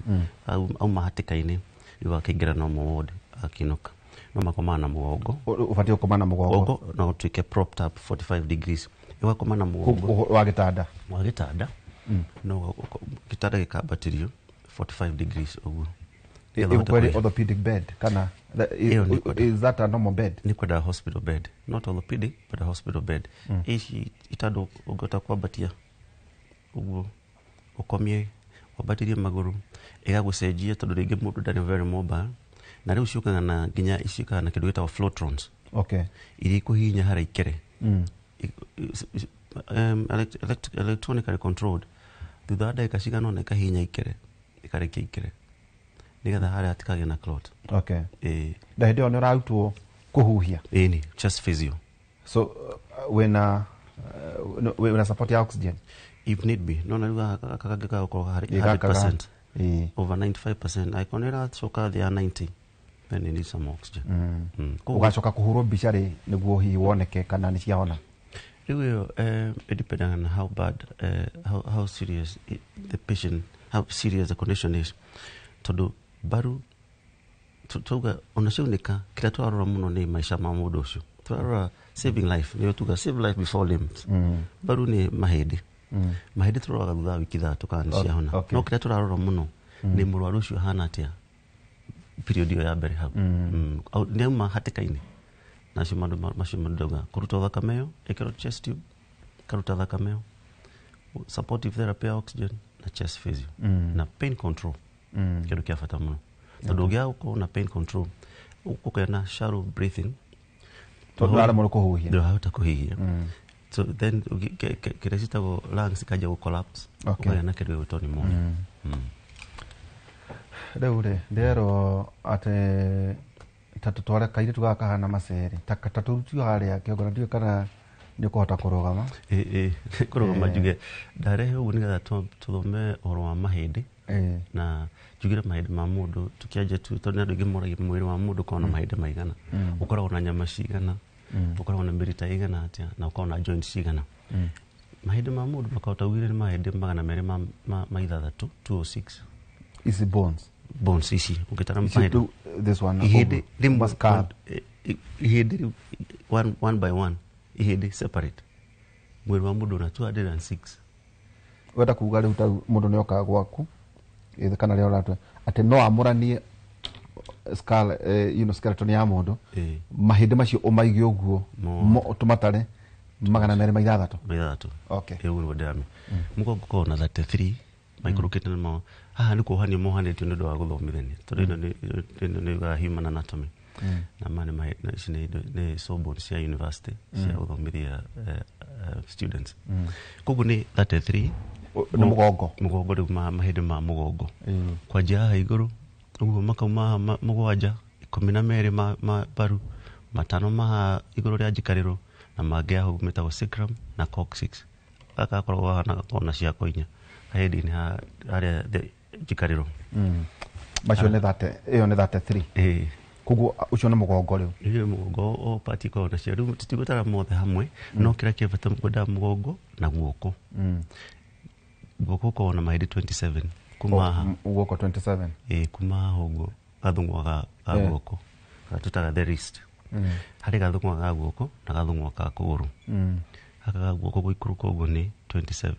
Speaker 6: Auma hatĩka-inĩ rĩu akĩingĩra normal ward, akĩinũka no makomaga na mũgongo.
Speaker 5: Ũbatiĩ gũkoma na mũgongo?
Speaker 6: Mũgongo no ũtuĩke propped up 45 degrees, ĩgakoma na mũgongo
Speaker 5: wa gĩtanda.
Speaker 6: Wa gĩtanda, no gĩtanda gĩkambatĩrio 45 degrees ũguo. Nĩgetha ũhote
Speaker 5: Ĩgũkorwo ĩrĩ
Speaker 6: kũhihia.
Speaker 5: orthopedic bed kana
Speaker 6: Ĩyo nĩ kwenda.
Speaker 5: is that a normal bed?
Speaker 6: Nĩ kwenda hospital bed, not orthopedic but a hospital bed. Ici itanda ũngĩhota kwambatia ũguo ũkomie wambatĩrie magũrũ, ĩgagũcenjia tondũ rĩngĩ mũndũ ndarĩ very mobile. Na rĩu ciũkaga na nginya ciũkaga na kĩndũ gĩtagwo flotrons iria ikũhihinya harĩa ikere, electronically controlled, thutha wa ndagĩka cigana ũna ĩkahihinya ikere, ĩkarekia ikere nĩgetha harĩa hatikagĩe na clot. Ĩĩ.
Speaker 5: Na hĩndĩ ĩyo nĩ ũrarutwo kũhuhia?
Speaker 6: Ĩni, chest physio.
Speaker 5: So wĩna support ya oxygen?
Speaker 6: If need be. No na rĩu gaka kangĩ gagũkorwo harĩ
Speaker 5: Ĩ, gaka
Speaker 6: 100%,
Speaker 5: ĩĩ.
Speaker 6: over 95%. Angĩkorwo nĩ ĩracoka thĩ ya 90, then you need some oxygen. Koguo-
Speaker 5: Ũgacoka kũhũrwo mbica rĩ nĩguo hihi woneke kana nĩ ciahona?
Speaker 6: Rĩu ĩyo it depending on how bad, how serious the patient, how serious the condition is, tondũ mbaru tuauga ona ciaunĩka, kĩrĩa tũrarora mũno nĩ maica ma mũndũ ũcio, tũrarora saving life, nĩyo tuga save life before limbs. Mbaru nĩ mahĩndĩ, mahĩndĩ tũroraga thutha wa wiki 3 kana nĩ ciahona. No kĩrĩa tũrarora mũno nĩ mũrwaru ũcio ahana atĩa period ĩyo ya mbere hau. Nĩ auma hatĩka-inĩ nacio maũndũ macio ndauga kũrutwo thakame ĩyo, ĩkĩrwo chest tube, ĩkaruta thakame ĩyo, supportive therapy ya oxygen na chest physio na pain control, kĩndũ kĩa bata mũno, tondũ ũngĩaga gũkorwo na pain control ũkũgĩa na shallow breathing.
Speaker 5: Tondũ ndũraremwo nĩ kũhuhia.
Speaker 6: Ndũrahota kũhihia, so then kĩrĩa citagwo lungs ikanjia gũ collapse, ũkagĩa na kĩndũ gĩgwĩtwo pneumonia.
Speaker 5: Rĩu rĩ, ndĩrerwo atĩ ta tũtware kairĩtu gaka kahana macere ta tũrutio harĩa kĩongo, na ndiũĩ kana Nĩ ũkũhota kũrũgama.
Speaker 6: Ĩ kũrũgama njuge ndarehe ũguo nĩgetha tũthome ũhoro wa mahĩndĩ na njugire mahĩndĩ ma mũndũ tũkĩanjia tu, tondũ nĩ andũ aingĩ moragia mwĩrĩ wa mũndũ ũkoragwo na mahĩndĩ maigana, ũkoragwo na nyama cigana, ũkoragwo na mĩrita ĩigana atĩa, na ũkoragwo na joint cigana. Mahĩndĩ ma mũndũ makoragwo, taugire, nĩ mahĩndĩ 206, 206.
Speaker 5: Ici bones?
Speaker 6: Bones ici ũngĩtara
Speaker 5: Ici
Speaker 6: mahĩndĩ
Speaker 5: this one?
Speaker 6: Ihĩndĩ rĩmwe.
Speaker 5: Skull.
Speaker 6: Ihĩndĩ rĩu one by one, ihĩndĩ separate, mwĩrĩ wa mũndũ na 206.
Speaker 5: Wenda kuga rĩu ta mũndũ nĩ oka gwaku kana rĩrĩa ũratwe atĩ no amũranie skull, skeleton ya mũndũ, mahĩndĩ macio ũmaige ũguo, tũmatare 206?
Speaker 6: 6.
Speaker 5: Okay.
Speaker 6: Ĩ, ũguo nĩguo ndĩrame. Mũgongo ũkoragwo na 33 maikũrũkĩte namo haha nĩ kuohanio mohanĩtio nĩ ũndũ wa gũthomithania, tondũ ĩno nĩ yugaga human anatomy, na ma nĩ na ici nĩ nĩ sawbone cia university cia gũthomithia students. Koguo nĩ 33.
Speaker 5: Nĩ mũgongo?
Speaker 6: Mũgongo rĩu, mahĩndĩ ma mũgongo kwanjia haha igũrũ ũguo makauma haha mũgwanja, 12 ma mbaru, matano maha igũrũ rĩa njikarĩro, na mangĩ hau metagwo sacrum na coccyx. Gaka gakoragwo haha na gakoragwo na ciako inya kahĩndĩ-inĩ harĩa njikarĩro.
Speaker 5: Macio nĩ 30, ĩyo nĩ 33?
Speaker 6: Ĩĩ.
Speaker 5: Koguo ũcio nĩ mũgongo rĩu?
Speaker 6: Rĩu mũgongo o part ikoragwo nacio. Rĩu tũtigũtara mothe hamwe, no kĩrĩa kĩ bata kwendaga mũgongo na guoko. Guoko gũkoragwo na mahĩndĩ 27 kuma haha.
Speaker 5: Guoko 27?
Speaker 6: Ĩĩ, kuma haha ũguo gathũng'wa ga guoko karĩa tũtaga the wrist. Harĩ gathũng'wa ga guoko na gathũng'wa ka kũgũrũ. Gaka ga guoko gũikũrũka ũguo nĩ 27.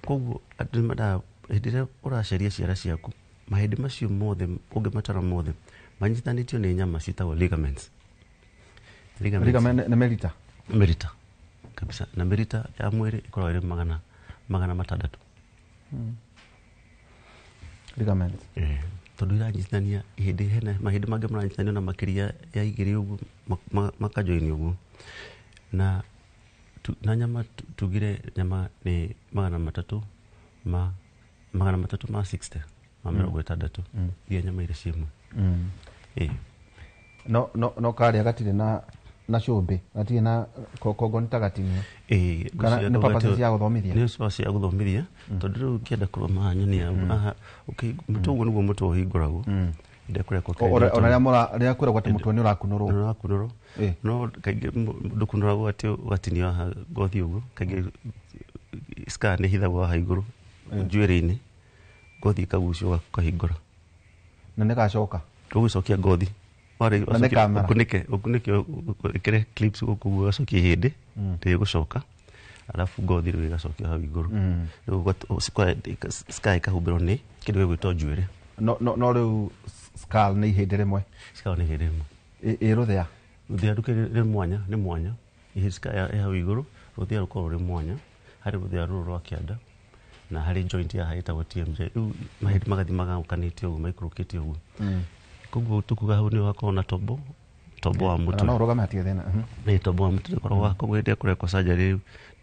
Speaker 6: Koguo andũ nĩ mendaga hĩndĩ ĩrĩa ũracaria ciara ciaku, mahĩndĩ macio mothe ũngĩmatara mothe manyitanĩtio nĩ nyama ciĩtagwo ligaments. Ligaments.
Speaker 5: Ligament nĩ mĩrita?
Speaker 6: Mĩrita kabisa, na mĩrita ya mwĩrĩ ĩkoragwo ĩrĩ 600.
Speaker 5: Ligaments.
Speaker 6: Tondũ iranyitithania ihĩndĩ, hena mahĩndĩ mangĩ maranyitithanio na makĩria ya igĩrĩ ũguo makajoini ũguo na nyama tugire nyama nĩ 300 ma 60 ma 60 iria nyama iria ciĩmwe. Ĩĩ.
Speaker 5: No karĩa gatirĩ na cumbĩ, gatirĩ na kongo, nĩ ta gatinio?
Speaker 6: Ĩĩ.
Speaker 5: Kana
Speaker 6: ngwĩciria
Speaker 5: nĩ
Speaker 6: kau
Speaker 5: purposes cia gũthomithia?
Speaker 6: Nĩ purpose cia gũthomithia, tondũ rĩu ũngĩenda kũrora haha nyonia haha mũtwe ũguo nĩguo mũtwe ũhingũragwo hĩndĩ ĩrĩa kũrekwo
Speaker 5: Ona rĩrĩa kwĩragwo atĩ mũtwe nĩ ũrakunũrwo.
Speaker 6: Nĩ ũrakunũrwo. No kaingĩ ndũkunũragwo atĩ ũgatinio haha ngothi ũguo. Kaingĩ scar nĩ ĩhithagwo haha igũrũ njuĩrĩ-inĩ, ngothi ĩkagucio ũkahingũra.
Speaker 5: Na nĩ gacoka?
Speaker 6: Ũgũcokia ngothi.
Speaker 5: Na nĩ kamera?
Speaker 6: Ũkunĩke, ũkĩre clips gũkũ ũguo, ũgacokia ihĩndĩ rĩgũcoka, alafu ngothi rĩu ĩgacokio hau igũrũ. Rĩu scar ĩkahumbĩrwo nĩ kĩndũ gĩgwĩtwo njuĩrĩ.
Speaker 5: No rĩu skull nĩ ihĩndĩ rĩmwe?
Speaker 6: Skull nĩ ihĩndĩ rĩmwe.
Speaker 5: Ĩ rũthĩa?
Speaker 6: Rũthĩa rũkĩrĩ rĩ mwanya, nĩ mwanya. Ihĩndĩ scar ĩ hau igũrũ, rũthĩa rũkoragwo rwĩ mwanya. Harĩ rũthĩa rũrũ rwa kĩanda na harĩ joint ya haha ĩtagwo TMJ. Rĩu mahĩndĩ magathiĩ magayũkanĩte ũguo, maikũrũkĩte ũguo. Koguo tukuga hau nĩ wakorwo na tombo wa mũtwe.
Speaker 5: No ũrũgame, hatirĩ thĩna.
Speaker 6: Nĩ tombo wa mũtwe ũkoragwo wa, koguo hĩndĩ ĩrĩa kũrekwo surgery rĩu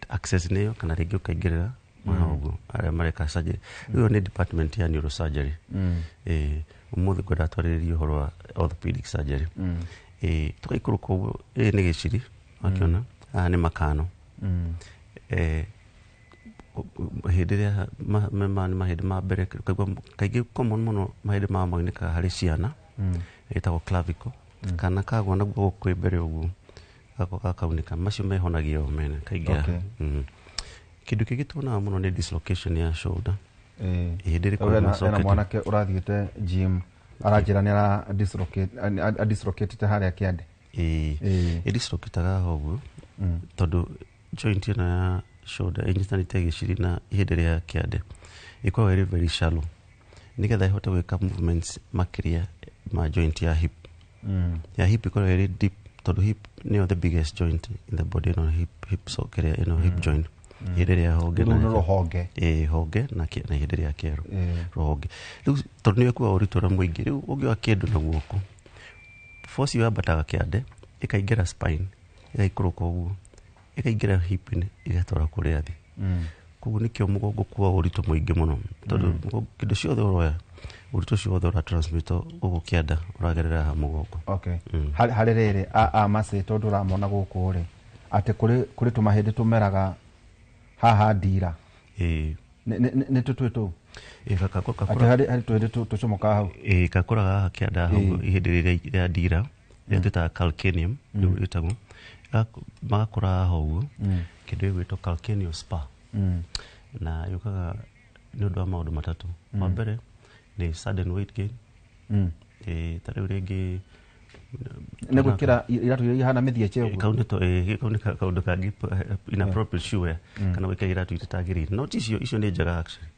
Speaker 6: access nĩyo, kana rĩngĩ ũkaingĩrĩra mwena ũguo arĩa mareka surgery. Rĩu ĩyo nĩ department ya neurosurgery. Ĩĩ, ũmũthĩ ngwenda twarĩrĩrie ũhoro wa orthopedic surgery. Ĩĩ, tũgaikũrũka ũguo, ĩĩ nĩ gĩciri wakĩona haha nĩ makano. Hĩndĩ ĩrĩa nĩ mahĩndĩ ma mbere ũkaigua kaingĩ common mũno, mahĩndĩ maya maunĩkaga harĩ ciana, ĩtagwo clavicle. Kana kagwa na guoko kwĩ mbere ũguo gako gakaunĩka, macio mehonagia o mene kaingĩ. Kĩndũ kĩngĩ tuonaga mũno nĩ dislocation ya shoulder. Ihĩndĩ rĩkoragwo
Speaker 5: Hena
Speaker 6: na socket.
Speaker 5: Mwanake ũrathiĩte gym aranjĩra nĩ ara dislocate harĩa kĩande.
Speaker 6: Ĩĩ. Ĩdislocataga haha ũguo tondũ joint ĩno ya shoulder ĩnyitanĩte gĩciri na ihĩndĩ rĩa kĩande ĩkoragwo ĩrĩ very shallow, nĩgetha ĩhote gwĩka movements makĩria ma joint ya hip. Ya hip ĩkoragwo ĩrĩ deep, tondũ hip nĩyo the biggest joint in the body. Ĩno hip so kĩrĩa ĩno hip joint, ihĩndĩ rĩa honge
Speaker 5: Rĩu nĩ rũhonge.
Speaker 6: Ĩĩ, honge na ihĩndĩ rĩa kĩero. Rũhonge rĩu tondũ nĩyo ĩkuaga ũritũ ũrĩa mũingĩ, rĩu ũngĩoya kĩndũ na guoko, force ĩyo yambataga kĩande ĩkaingĩra spine, ĩgaikũrũka ũguo, ĩkaingĩra hip-inĩ, ĩgatwara kũrĩa thĩ. Koguo nĩkĩo mũgongo kuaga ũritũ mũingĩ mũno, tondũ kĩndũ ciothe ũroya, ũritũ ũcio wothe ũratransmit gũkũ kĩanda ũragerera haha mũgongo.
Speaker 5: Okay. Harĩ rĩrĩ a macĩ tondũ ũramona gũkũ rĩ, Atä kå rä tå mahä ndä tå meraga haha ndira.
Speaker 6: Ĩĩ.
Speaker 5: Nä tå twä tå
Speaker 6: Ĩĩ, gakũra
Speaker 5: atä harä tå hä ndä tå comokaga hau.
Speaker 6: Ĩĩ, gakũraga haha kĩanda hau, ihĩndĩ rĩrĩa rĩa ndira rĩrĩa twĩtaga calcaneum rĩu rĩtagwo. Magakũra haha ũguo, kĩndũ gĩgwĩtwo calcaneal spur, na yũkaga nĩ ũndũ wa maũndũ matatũ. Wa mbere nĩ sudden weight gain. Ĩĩ, ta rĩu rĩngĩ
Speaker 5: Nä gwä kä ra iratå iria ihana mä thiece å guo.
Speaker 6: Kau nĩ kau nĩ kaũndũ kangĩ, inappropriate shoe wear, kana gwĩkĩra iratũ itagĩrĩire. No ti icio, icio nĩ njega actually.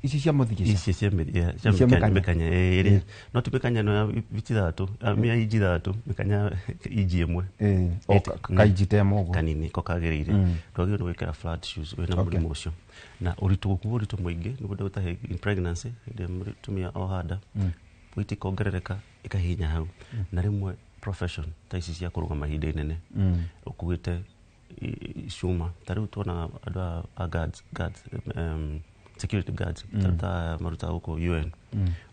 Speaker 5: Ici cia må thiece.
Speaker 6: Ici cia yeah, cia
Speaker 5: Cia
Speaker 6: mĩkanya.
Speaker 5: mĩkanya.
Speaker 6: Mĩkanya, ĩrĩa no ti mĩkanya ĩno ya biti 3, ya inji 3, mĩkanya inji 1.
Speaker 5: O kainji ta ĩmwe ũguo.
Speaker 6: Kanini ko kagĩrĩire. Ndwagĩrĩirwo nĩ gwĩkĩra flat shoes wĩna mũrimũ ũcio, na ũritũ, gũkua ũritũ mũingĩ nĩguo ndagĩtarĩ. In pregnancy, hĩndĩ ĩrĩa mũtumia oha nda, weight ĩkongerereka, ĩkahihinya hau. Na rĩmwe profession ta ici cia kũrũgama ihinda inene, ũkuĩte cuma, ta rĩu tuonaga andũ a guards, security guards, ta marutaga gũkũ UN,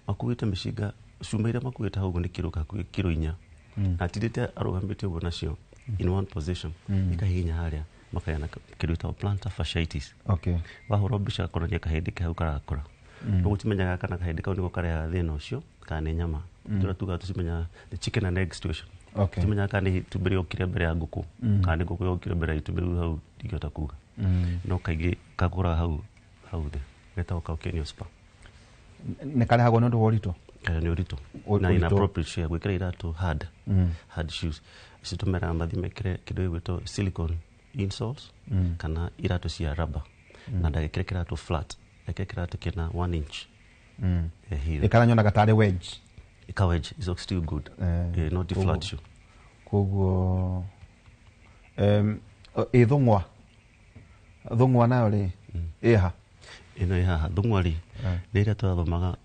Speaker 6: makuĩte mĩcinga, cuma iria makuĩte hau ũguo nĩ kiro hakuhĩ kiro 4, na atindĩte arũgamĩte ũguo nacio in one position, ikahihinya harĩa, makagĩa na kĩndũ gĩtagwo plantar fasciitis. Wahũrwo mbica konania kahĩndĩ ke hau karakũra. No gũtimenyaga kana kahĩndĩ kau nĩko karehaga thĩna ũcio kana nĩ nyama. Tũrĩa tugaga tũcimenyaga the chicken and egg situation. Tũmenyaga kana nĩ itumbĩ rĩokire mbere ya ngũkũ kana nĩ ngũkũ yokire mbere ya itumbĩ. Rĩu hau ndingĩhota kuga, no kaingĩ kakũraga hau hau thĩ, getagwo calcaneal spur.
Speaker 5: Nä karehagwo nä å ndå wa ũritũ.
Speaker 6: Kana nĩ ũritũ na
Speaker 5: ũritũ.
Speaker 6: Inappropriate shoe, gwĩkĩra iratũ hard shoes. Ici tũmeraga mathiĩ mekĩre kĩndũ gĩgwĩtwo silicone insoles kana iratũ cia rubber, na ndagĩkĩre kĩratũ flat, ekĩre kĩratũ kĩna 1 inch heel.
Speaker 5: Ä kana nyonaga tarä wedge.
Speaker 6: Ika wedge is still good. Not the flat shoe.
Speaker 5: Koguo ä thång'wa, thång'wa nayo rä ĩha?
Speaker 6: Ĩno ĩ haha, thũng'wa rĩ, nĩ ĩrĩa tũrathomaga.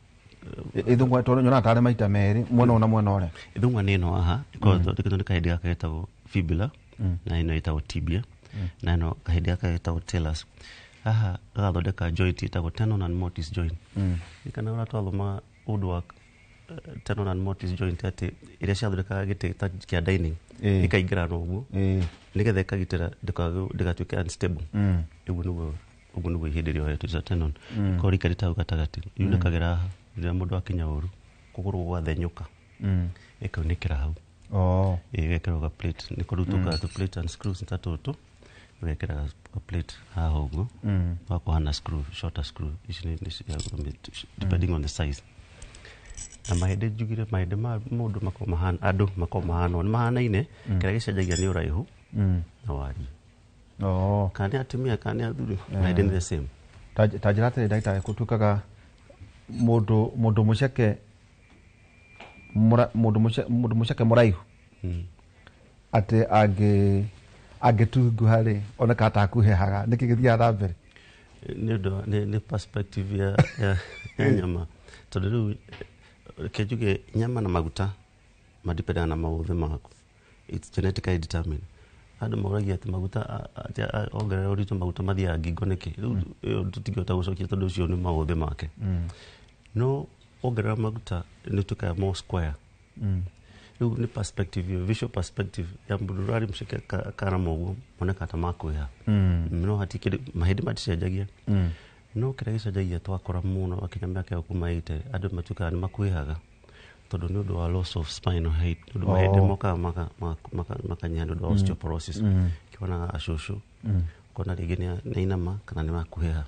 Speaker 5: Ä thång'wa tondå nyonaga tarä maita merä, mwena ũyũ na mwena ũrĩa.
Speaker 6: Thũng'wa nĩ ĩno haha, ĩkoragwo ĩthondeketwo nĩ kahĩndĩ gaka getagwo fibula, na ĩno ĩtagwo tibia, na ĩno kahĩndĩ gaka getagwo talus haha, gagathondeka joint ĩtagwo tenon and mortise joint. Nĩ kana ũrĩa twathomaga ũndũ wa tenon and mortise joint, atĩ ĩrĩa ciathondekaga gĩtĩ ta kĩa dining, ĩkaingĩrana ũguo nĩgetha ĩkagitĩra ndĩgatuĩke unstable. Ũguo nĩguo ihĩndĩ rĩohetwo cia tenon korwo rĩikarĩte hau gatagatĩ, yunĩkagĩra haha rĩrĩa mũndũ akinya ũru, kũgũrũ gwathenyũka, ĩkaunĩkĩra hau. Ĩgekĩrwo ga plate, nĩko rĩu tũkaga tũ plate and screws ta tũtũ, ũgekĩra ga plate haha ũguo, wakuhana screw, shorter screw. Ici nĩ depending on the size. Na mahĩndĩ, njugire mahĩndĩ ma mũndũ makoragwo mahana, andũ makoragwo mahana, nĩ mahanaine. Kĩrĩa gĩcenjagia nĩ ũraihu na wariĩ. Kana nĩ atumia kana nĩ athuri, mahĩndĩ nĩ the same.
Speaker 5: Ta njĩra atĩrĩ, ndagĩtarĩ, gũtuĩkaga mũndũ mũceke mũndũ mũceke mũraihu, atĩ angĩtunguha rĩ, oneka ta akuhĩhaga, nĩkĩ gĩthiaga na mbere?
Speaker 6: Nĩ ũndũ nĩ perspective ya nyama, tondũ rĩu reke njuge nyama na maguta madipendaga na maũthĩ maku. It's genetically determined. Andũ maũragia atĩ maguta atĩ ongerera ũritũ maguta mathiaga ngingo nĩkĩ. Rĩu ĩyo tũtingĩhota gũcokia, tondũ ũcio nĩ maũthĩ make. No ongerera maguta nĩ ũtuĩkaga more square. Rĩu nĩ perspective ĩyo, visual perspective ya mũndũ ũrarĩ mũceke karama ũguo, moneka ta makwĩha. No hatikĩrĩ mahĩndĩ maticenjagia. No kĩrĩa gĩcenjagia twakũra mũno, wakinya mĩaka ya kuma 80, andũ matuĩkaga nĩ makwĩhaga, tondũ nĩ ũndũ wa loss of spinal height, nĩ ũndũ mahĩndĩ mokaga makanyiha nĩ ũndũ wa osteoporosis. Kĩonaga acũcũ kona rĩngĩ nĩ inama kana nĩ makuhĩha.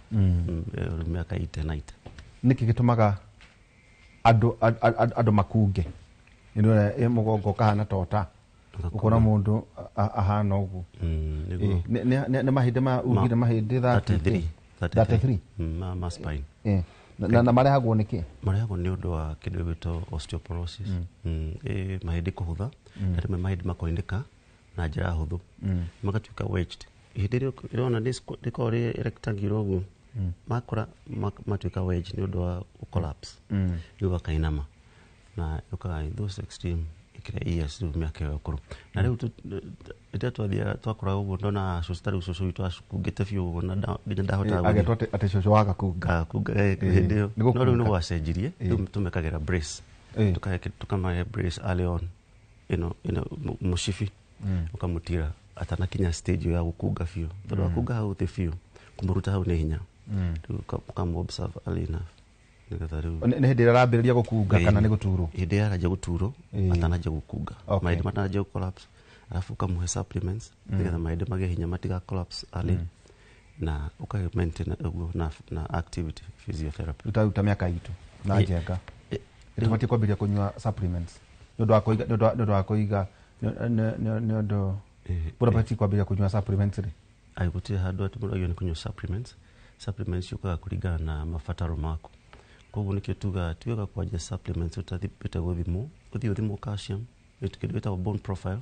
Speaker 6: Rĩu mĩaka 80 90.
Speaker 5: Nĩkĩ gĩtũmaga andũ makunge ĩno ĩrĩa ĩ mũgongo ũkahana tota, ũkona mũndũ ahana ũguo?
Speaker 6: Nĩguo.
Speaker 5: Nĩ mahĩndĩ ma ugire mahĩndĩ
Speaker 6: 33.
Speaker 5: 33.
Speaker 6: Ma spine.
Speaker 5: Na marehagwo nĩkĩ?
Speaker 6: Marehagwo nĩ ũndũ wa kĩndũ gĩgwĩtwo osteoporosis. Mahĩndĩ kũhũtha, na rĩmwe mahĩndĩ makoinĩka na njĩra hũthũ, magatuĩka wedged. Ihĩndĩ rĩo rĩona rĩkoragwo rĩ rectangular ũguo, makũra matuĩka wedge nĩ ũndũ wa collapse. Rĩu gakainama na yũkaga in those extreme ĩkĩrĩa years, rĩu mĩaka ĩyo ya ũkũrũ. Na rĩu rĩrĩa twathiaga twakũraga ũguo, ndona cũcũ, ta rĩu cũcũ witũ acukungĩte biũ ũguo na nginya ndahotaga gũthiĩ.
Speaker 5: Agetwo atĩ cũcũ wa gakunga.
Speaker 6: Gakunga hĩndĩ ĩyo.
Speaker 5: Nĩ
Speaker 6: No rĩu nĩ
Speaker 5: gũkunga.
Speaker 6: gwacenjirie, rĩu tũmekagĩra brace. Tũkamahe brace early on, ĩno mũcibi ũkamũtira. Atanakinya stage ya gũkunga biũ, tondũ akunga hau thĩ biũ, kũmũruta hau nĩ hinya. Rĩu ũkamũ observe early enough nĩgetha rĩu
Speaker 5: Nĩ hĩndĩ ĩrĩa arambĩrĩria gũkunga kana nĩ gũturwo?
Speaker 6: Hĩndĩ ĩrĩa aranjia gũturwo, atananjia gũkunga, mahĩndĩ matananjia gũ collapse, alafu ũkamũhe supplements nĩgetha mahĩndĩ magĩe hinya, matiga collapse early, na ũkage maintain ũguo na activity, physiotherapy.
Speaker 5: Rĩu ta mĩaka itũ na njenga, tũbatiĩ kwambĩrĩria kũnyua supplements nĩ ũndũ wa kũiga, nĩ ũndũ wa kũiga, nĩ ũndũ mũndũ abatiĩ kwambĩrĩria kũnyua supplements rĩ?
Speaker 6: Ai, gũtirĩ handũ atĩ mũndũ agĩrĩirwo nĩ kũnyua supplements. Supplements ciũkaga kũringana na mabataro maku. Koguo nĩkĩo tugaga ti wega kwanjia supplements ũtathimĩte gũthimwo. Ũthiĩ ũthimwo calcium, kĩndũ gĩtagwo bone profile,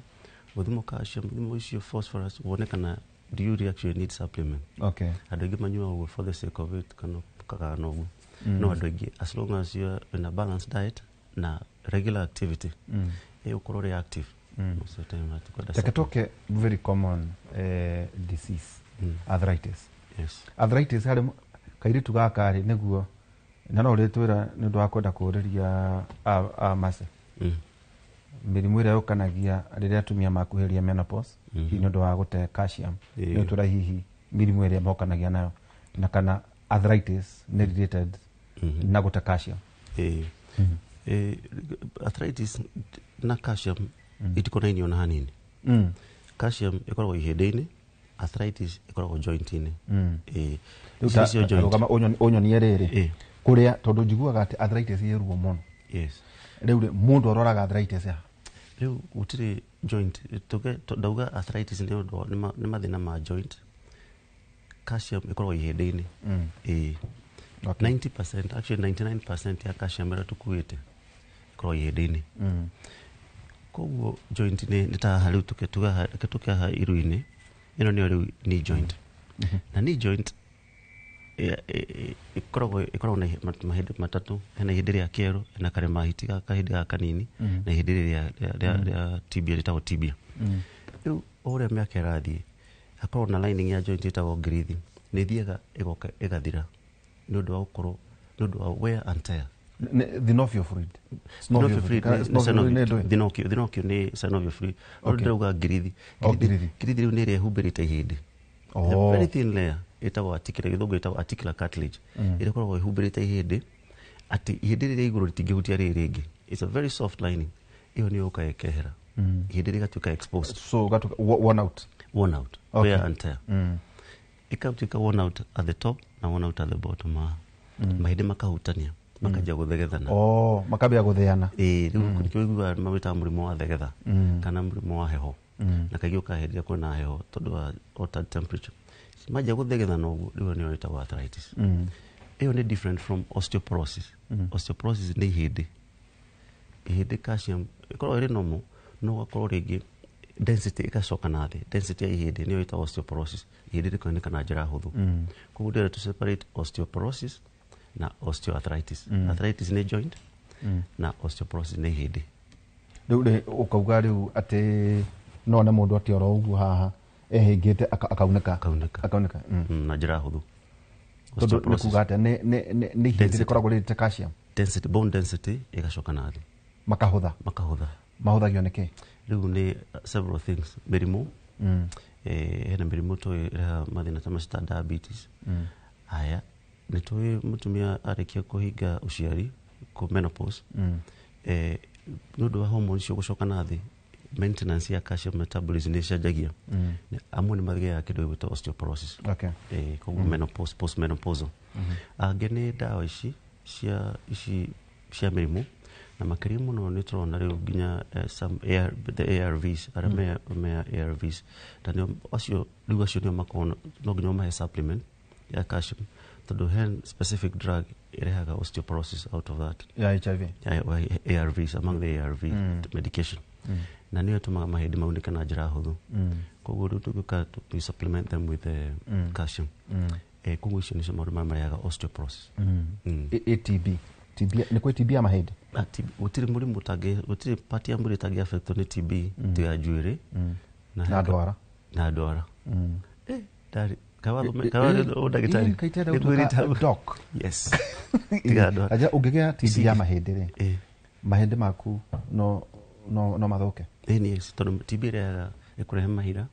Speaker 6: ũthimwo calcium, ũthimwo icio phosphorus, wone kana do you really actually need supplement. Andũ aingĩ manyuaga ũguo for the sake of it, kana kagana ũguo. No andũ aingĩ, as long as you are in a balanced diet na regular activity, ũkorwo ũrĩ active most of the time, hatikwenda
Speaker 5: Reke
Speaker 6: supplement.
Speaker 5: tũke very common disease, arthritis.
Speaker 6: Yes.
Speaker 5: Arthritis harĩ kairĩtu gaka rĩ, nĩguo na no ũrĩtwĩra nĩ ũndũ wa kwenda kũũrĩria a mace mĩrimũ ĩrĩa yũkanagia rĩrĩa atumia makuhĩrĩria menopause, hihi nĩ ũndũ wa gũte calcium. Nĩ ũtwĩra hihi mĩrimũ ĩrĩa mokanagia nayo na kana arthritis nĩ related na gũte calcium.
Speaker 6: Arthritis na calcium itikonainie ona hanini. Calcium ĩkoragwo ihĩndĩ-inĩ, arthritis ĩkoragwo joint-inĩ.
Speaker 5: Rĩu
Speaker 6: Ici nĩcio joint.
Speaker 5: Rũgama ũnyonie rĩrĩ kũrĩa, tondũ njiguaga atĩ arthritis ĩ ruo mũno. Rĩu rĩ, mũndũ aroraga arthritis ya
Speaker 6: Rĩu gũtirĩ joint tuge ndauga arthritis nĩ ũndũ nĩ mathĩna ma joint. Calcium ĩkoragwo ihĩndĩ-inĩ. 90%, actually 99% ya calcium ĩrĩa tũkuĩte ĩkoragwo ihĩndĩ-inĩ. Koguo joint nĩ ta haha rĩu, reke tũke haha iru-inĩ, ĩno nĩyo rĩu knee joint. Na knee joint ĩkoragwo na mahĩndĩ matatũ. Hena ihĩndĩ rĩa kĩero, hena karema hiti kahĩndĩ gaka kanini, na ihĩndĩ rĩrĩa rĩa tibia rĩtagwo tibia. Rĩu o ũrĩa mĩaka ĩrathiĩ, hakoragwo na lining ya joint ĩtagwo ngirithi, nĩ ĩthiaga ĩgoka ĩgathira nĩ ũndũ wa gũkorwo, nĩ ũndũ wa wear and tear.
Speaker 5: Synovial fluid.
Speaker 6: Synovial fluid
Speaker 5: Kana synovial fluid nĩ ndũĩ?
Speaker 6: Thinokio nĩ synovial fluid. Ndĩrauga ngirithi.
Speaker 5: Oh, ngirithi.
Speaker 6: Ngirithi rĩu nĩ ĩrĩa ĩhumbĩrĩte ihĩndĩ. A very thin layer ĩtagwo articular, gĩthũngũ ĩtagwo articular cartilage, ĩrĩa ĩkoragwo ĩhumbĩrĩte ihĩndĩ atĩ ihĩndĩ rĩrĩa igũrũ rĩtingĩhutia rĩrĩ rĩngĩ. It's a very soft lining. Ĩyo nĩyo yũkaga ĩkehera, ihĩndĩ rĩgatuĩka exposed.
Speaker 5: So gatuĩka worn out.
Speaker 6: Worn out. Wear and tear, ĩkatuĩka worn out at the top na worn out at the bottom haha. Mahĩndĩ makahutania, makanjia gũthegethana.
Speaker 5: Oh, makambia gũthĩana.
Speaker 6: Ĩĩ, rĩu nĩkĩo ũiguaga mawĩtaga mũrimũ wa thegetha kana mũrimũ wa heho, na kaingĩ ũkaga hĩndĩ ĩrĩa kwĩna heho tondũ wa altered temperature. Manjia gũthegethana ũguo, rĩu nĩyo ĩtagwo arthritis. Ĩyo nĩ different from osteoporosis. Osteoporosis nĩ ihĩndĩ calcium ĩkoragwo ĩrĩ normal, no ũgakorwo rĩngĩ density ĩgacoka na thĩ. Density ya ihĩndĩ nĩyo ĩtagwo osteoporosis. Ihĩndĩ rĩkoneka na njĩra hũthũ. Koguo ndĩrenda to separate osteoporosis na osteoarthritis. Arthritis nĩ joint na osteoporosis nĩ ihĩndĩ.
Speaker 5: Rĩu rĩ, ũkauga rĩu atĩ no ne mũndũ atĩ oro ũguo haha ehĩngĩte akaunĩka?
Speaker 6: Akaunĩka.
Speaker 5: Akaunĩka.
Speaker 6: Na njĩra hũthũ.
Speaker 5: Tondũ nĩ
Speaker 6: Osteoporosis.
Speaker 5: kuga atĩa? Nĩ ihĩndĩ
Speaker 6: Density.
Speaker 5: rĩkoragwo rĩrĩte calcium?
Speaker 6: Density, bone density ĩgacoka na thĩ.
Speaker 5: Makahũtha.
Speaker 6: Makahũtha.
Speaker 5: Mahũthagio nĩ kĩ?
Speaker 6: Rĩu nĩ several things. Mĩrimũ, hena mĩrimũ tũĩ ĩrehaga mathĩna ta macio, ta diabetes. Haya, nĩ tũĩ mũtumia arĩkia kũhinga ũciari, kũ menopause, nĩ ũndũ wa hormones icio gũcoka na thĩ, maintenance ya calcium metabolism nĩ ĩcenjagia. Amwe nĩ magĩaga kĩndũ gĩgwĩtwo osteoporosis. Koguo menopause, postmenopausal. Angĩ nĩ ndawa ici cia ici cia mĩrimũ, na makĩria mũno nĩ tũrona rĩu nginya some AR, the ARVs, arĩa me ARVs, na nĩo acio rĩu, acio nĩo makoragwo no nginya ũmahe supplement ya calcium, tondũ he specific drug ĩrehaga osteoporosis out of that.
Speaker 5: Ya HIV?
Speaker 6: Ya ARVs, among the ARV medication, na nĩyo ĩtũmaga mahĩndĩ maunĩke na njĩra hũthũ. Koguo rĩu tũgĩũka we supplement them with calcium. Koguo icio nĩcio maũndũ marĩa marehaga osteoporosis.
Speaker 5: ATB, TB, nĩ kwĩ TB ya mahĩndĩ?
Speaker 6: Ah, TB, gũtirĩ mũrimũ ũtangĩ, gũtirĩ part ya mwĩrĩ ĩtangĩ affectwo nĩ TB tiga njuĩrĩ
Speaker 5: Na ndwara.
Speaker 6: Na ndwara. Ndagĩtarĩ.
Speaker 5: Kaitenda
Speaker 6: Nĩngwĩrĩte
Speaker 5: gũtuĩka
Speaker 6: hau.
Speaker 5: doc.
Speaker 6: Yes, tiga ndwara.
Speaker 5: Aja ũngĩgĩa TB ya mahĩndĩ rĩ, mahĩndĩ maku no mathũke?
Speaker 6: Ĩni, yes, tondũ TB ĩrehaga, ĩkũrehe mahira.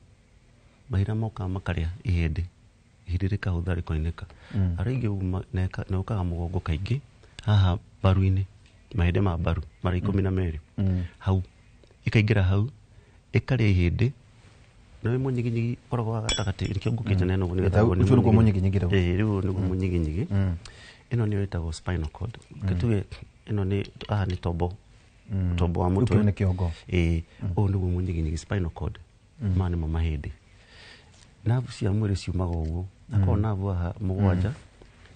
Speaker 6: Mahira mokaga makarĩa ihĩndĩ, ihĩndĩ rĩkahũtha rĩkoinĩka. Arĩa aingĩ nĩũkaga mũgongo kaingĩ haha mbaru-inĩ, mahĩndĩ ma mbaru mara 12 hau ikaingĩra hau ĩkarĩa ihĩndĩ. Na nĩ mũnyiginyigi ũkoragwo wa gatagatĩ, nĩkĩo ngũkĩte neno ũguo nĩgetha
Speaker 5: Ũcio
Speaker 6: nguone.
Speaker 5: nĩguo mũnyiginyigi rĩu.
Speaker 6: Ĩĩ, rĩu nĩguo mũnyiginyigi. Ĩno nĩyo ĩtagwo spinal cord. Tuge ĩno nĩ haha nĩ tombo, tombo wa
Speaker 5: Rĩu
Speaker 6: mũtwe.
Speaker 5: kĩu nĩ kĩongo.
Speaker 6: Ĩĩ, ũyũ nĩguo mũnyiginyigi, spinal cord. Maya nĩmo mahĩndĩ. Nabu cia mwĩrĩ ciumaga ũguo, akorwo nabu haha mũgwanja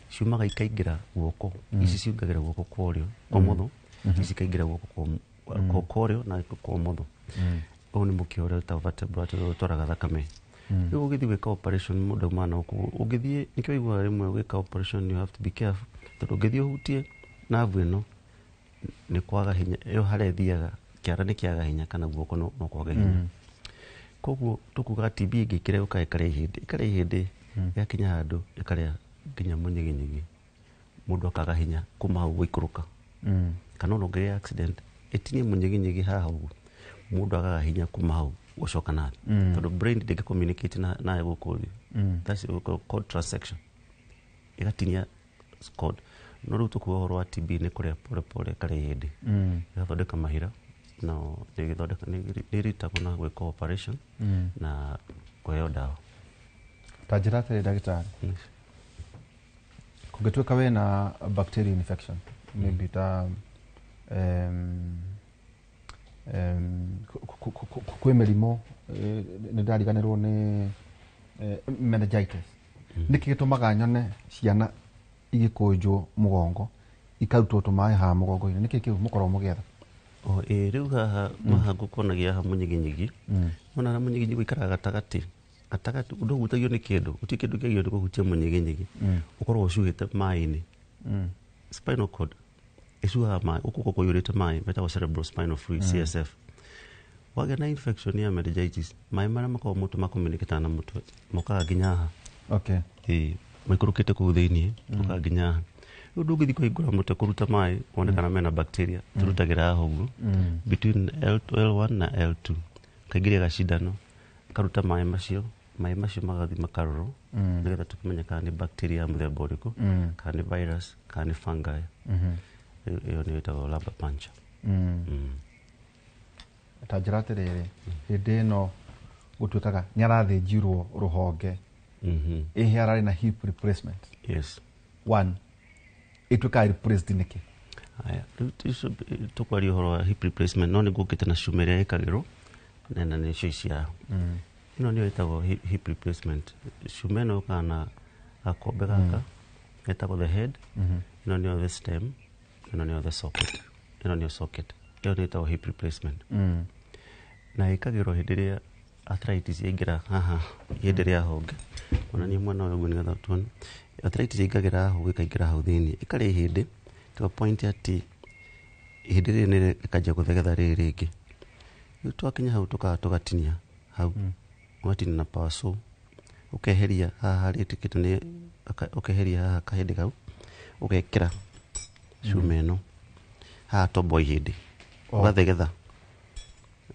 Speaker 6: ciumaga ikaingĩra guoko, ici ciungagĩra guoko kwa ũrĩo kwa ũmotho, ici ikaingĩra guoko kwa ũrĩo na kwa ũmotho. Ũyũ nĩ mũkiha ũrĩa wĩtagwo vertebral artery, ũrĩa ũtwaraga thakame. Rĩu ũgĩthiĩ gwĩka operation mũndũ aumaga na gũkũ, ũngĩthiĩ, nĩkĩo ũiguaga rĩmwe gwĩka operation you have to be careful, tondũ ũngĩthiĩ ũhutie nerve ĩno nĩ kwaga hinya, ĩyo harĩa ĩthiaga kĩara nĩ kĩaga hinya kana guoko no kwage hinya. Koguo tũkugaga TB ĩngĩkĩra yũkaga ĩkarĩa ihĩndĩ, ĩkarĩa ihĩndĩ, yakinya handũ ĩkarĩa nginya mũnyiginyigi, mũndũ akaga hinya kuma hau gũikũrũka. Kana ona ũngĩgĩa accident ĩtinie mũnyiginyigi haha ũguo, mũndũ agaga hinya kuma hau gũcoka na thĩ, tondũ brain ndĩngĩ communicate nawe gũkũ thĩ. That's cord transection, ĩgatinia cord. No rĩu tũkuga ũhoro wa TB nĩ kũrĩa pole pole ĩkarĩa ihĩndĩ, ĩgathondeka mahira, no nĩ ĩrigitagwo na gwĩka operation na kũheo ndawa.
Speaker 5: Ta njĩra atĩrĩ ndagĩtarĩ, kũngĩtuĩka wĩna bacterial infection, maybe ta kwĩ mĩrimũ, nĩ ndariganĩrwo nĩ meningitis, nĩkĩ gĩtũmaga nyone ciana igĩkũnjwo mũgongo ikarutwo tũmaĩ haha mũgongo-inĩ? Nĩkĩ kĩu mũkoragwo mũgĩetha?
Speaker 6: O ĩ, rĩu haha maha ngũkuonagia haha mũnyiginyigi. Wona haha mũnyiginyigi ũikaraga gatagatĩ gatagatĩ, ndũhutagio nĩ kĩndũ, gũtirĩ kĩndũ kĩagĩrĩirwo nĩ kũhutia mũnyiginyigi. Ũkoragwo ũcuhĩte maĩ-inĩ. Spinal cord ĩcuhaga maĩ gũkũ kũiyũrĩte maĩ metagwo cerebral spinal fluid, CSF. Wagĩa na infection ya meningitis, maĩ marĩa makoragwo mũtwe makomunicate na mũtwe mokaga nginya haha. Ĩĩ, maikũrũkĩte kũu thĩiniĩ, mokaga nginya haha. Rĩu ndũngĩthiĩ kũhingũra mũtwe kũruta maĩ wone kana mena bacteria. Tũrutagĩra haha ũguo between L1 na L2, kaingĩria gacindano karuta maĩ macio, maĩ macio magathiĩ makarorwo nĩgetha tũkĩmenye kana nĩ bacteria ya mũthemba ũrĩkũ, kana nĩ virus, kana nĩ fungi. Rĩu ĩyo nĩyo ĩtagwo lumbar puncture.
Speaker 5: Ta njĩra atĩrĩrĩ, hĩndĩ ĩno gũtuĩkaga nĩ arathĩnjirwo rũhonge, ĩhĩ ararĩ na hip replacement one, ĩtuĩkaga replaced nĩkĩ?
Speaker 6: Haya, rĩu tũkwaria ũhoro wa hip replacement, no nĩ ngũkĩte na cuma ĩrĩa ĩkagĩrwo na nĩcio ici haha. Ĩno nĩyo ĩtagwo hip replacement. Cuma ĩno yũkaga na gakombe gaka getagwo the head, ĩno nĩyo the stem, ĩno nĩyo the socket, ĩno nĩyo socket. Ĩyo nĩyo ĩtagwo hip replacement, na ĩkagĩrwo hĩndĩ ĩrĩa arthritis yaingĩra haha ihĩndĩ rĩa honge. Onania mwena ũyũ ũguo nĩgetha tuone. Arthritis yaingagĩra haha ũguo, ĩkaingĩra hau thĩiniĩ, ĩkarĩa ihĩndĩ to a point atĩ ihĩndĩ rĩrĩ nĩ rĩkanjia gũthegetha rĩrĩ rĩngĩ. Rĩu twakinya hau tũkaga tũgatinia hau, ũgatinia na power saw, ũkeheria haha harĩa ĩtĩkĩte nĩ ũkeheria haha kahĩndĩ kau, ũgekĩra cuma ĩno haha tombo wa ihĩndĩ, ũgathegetha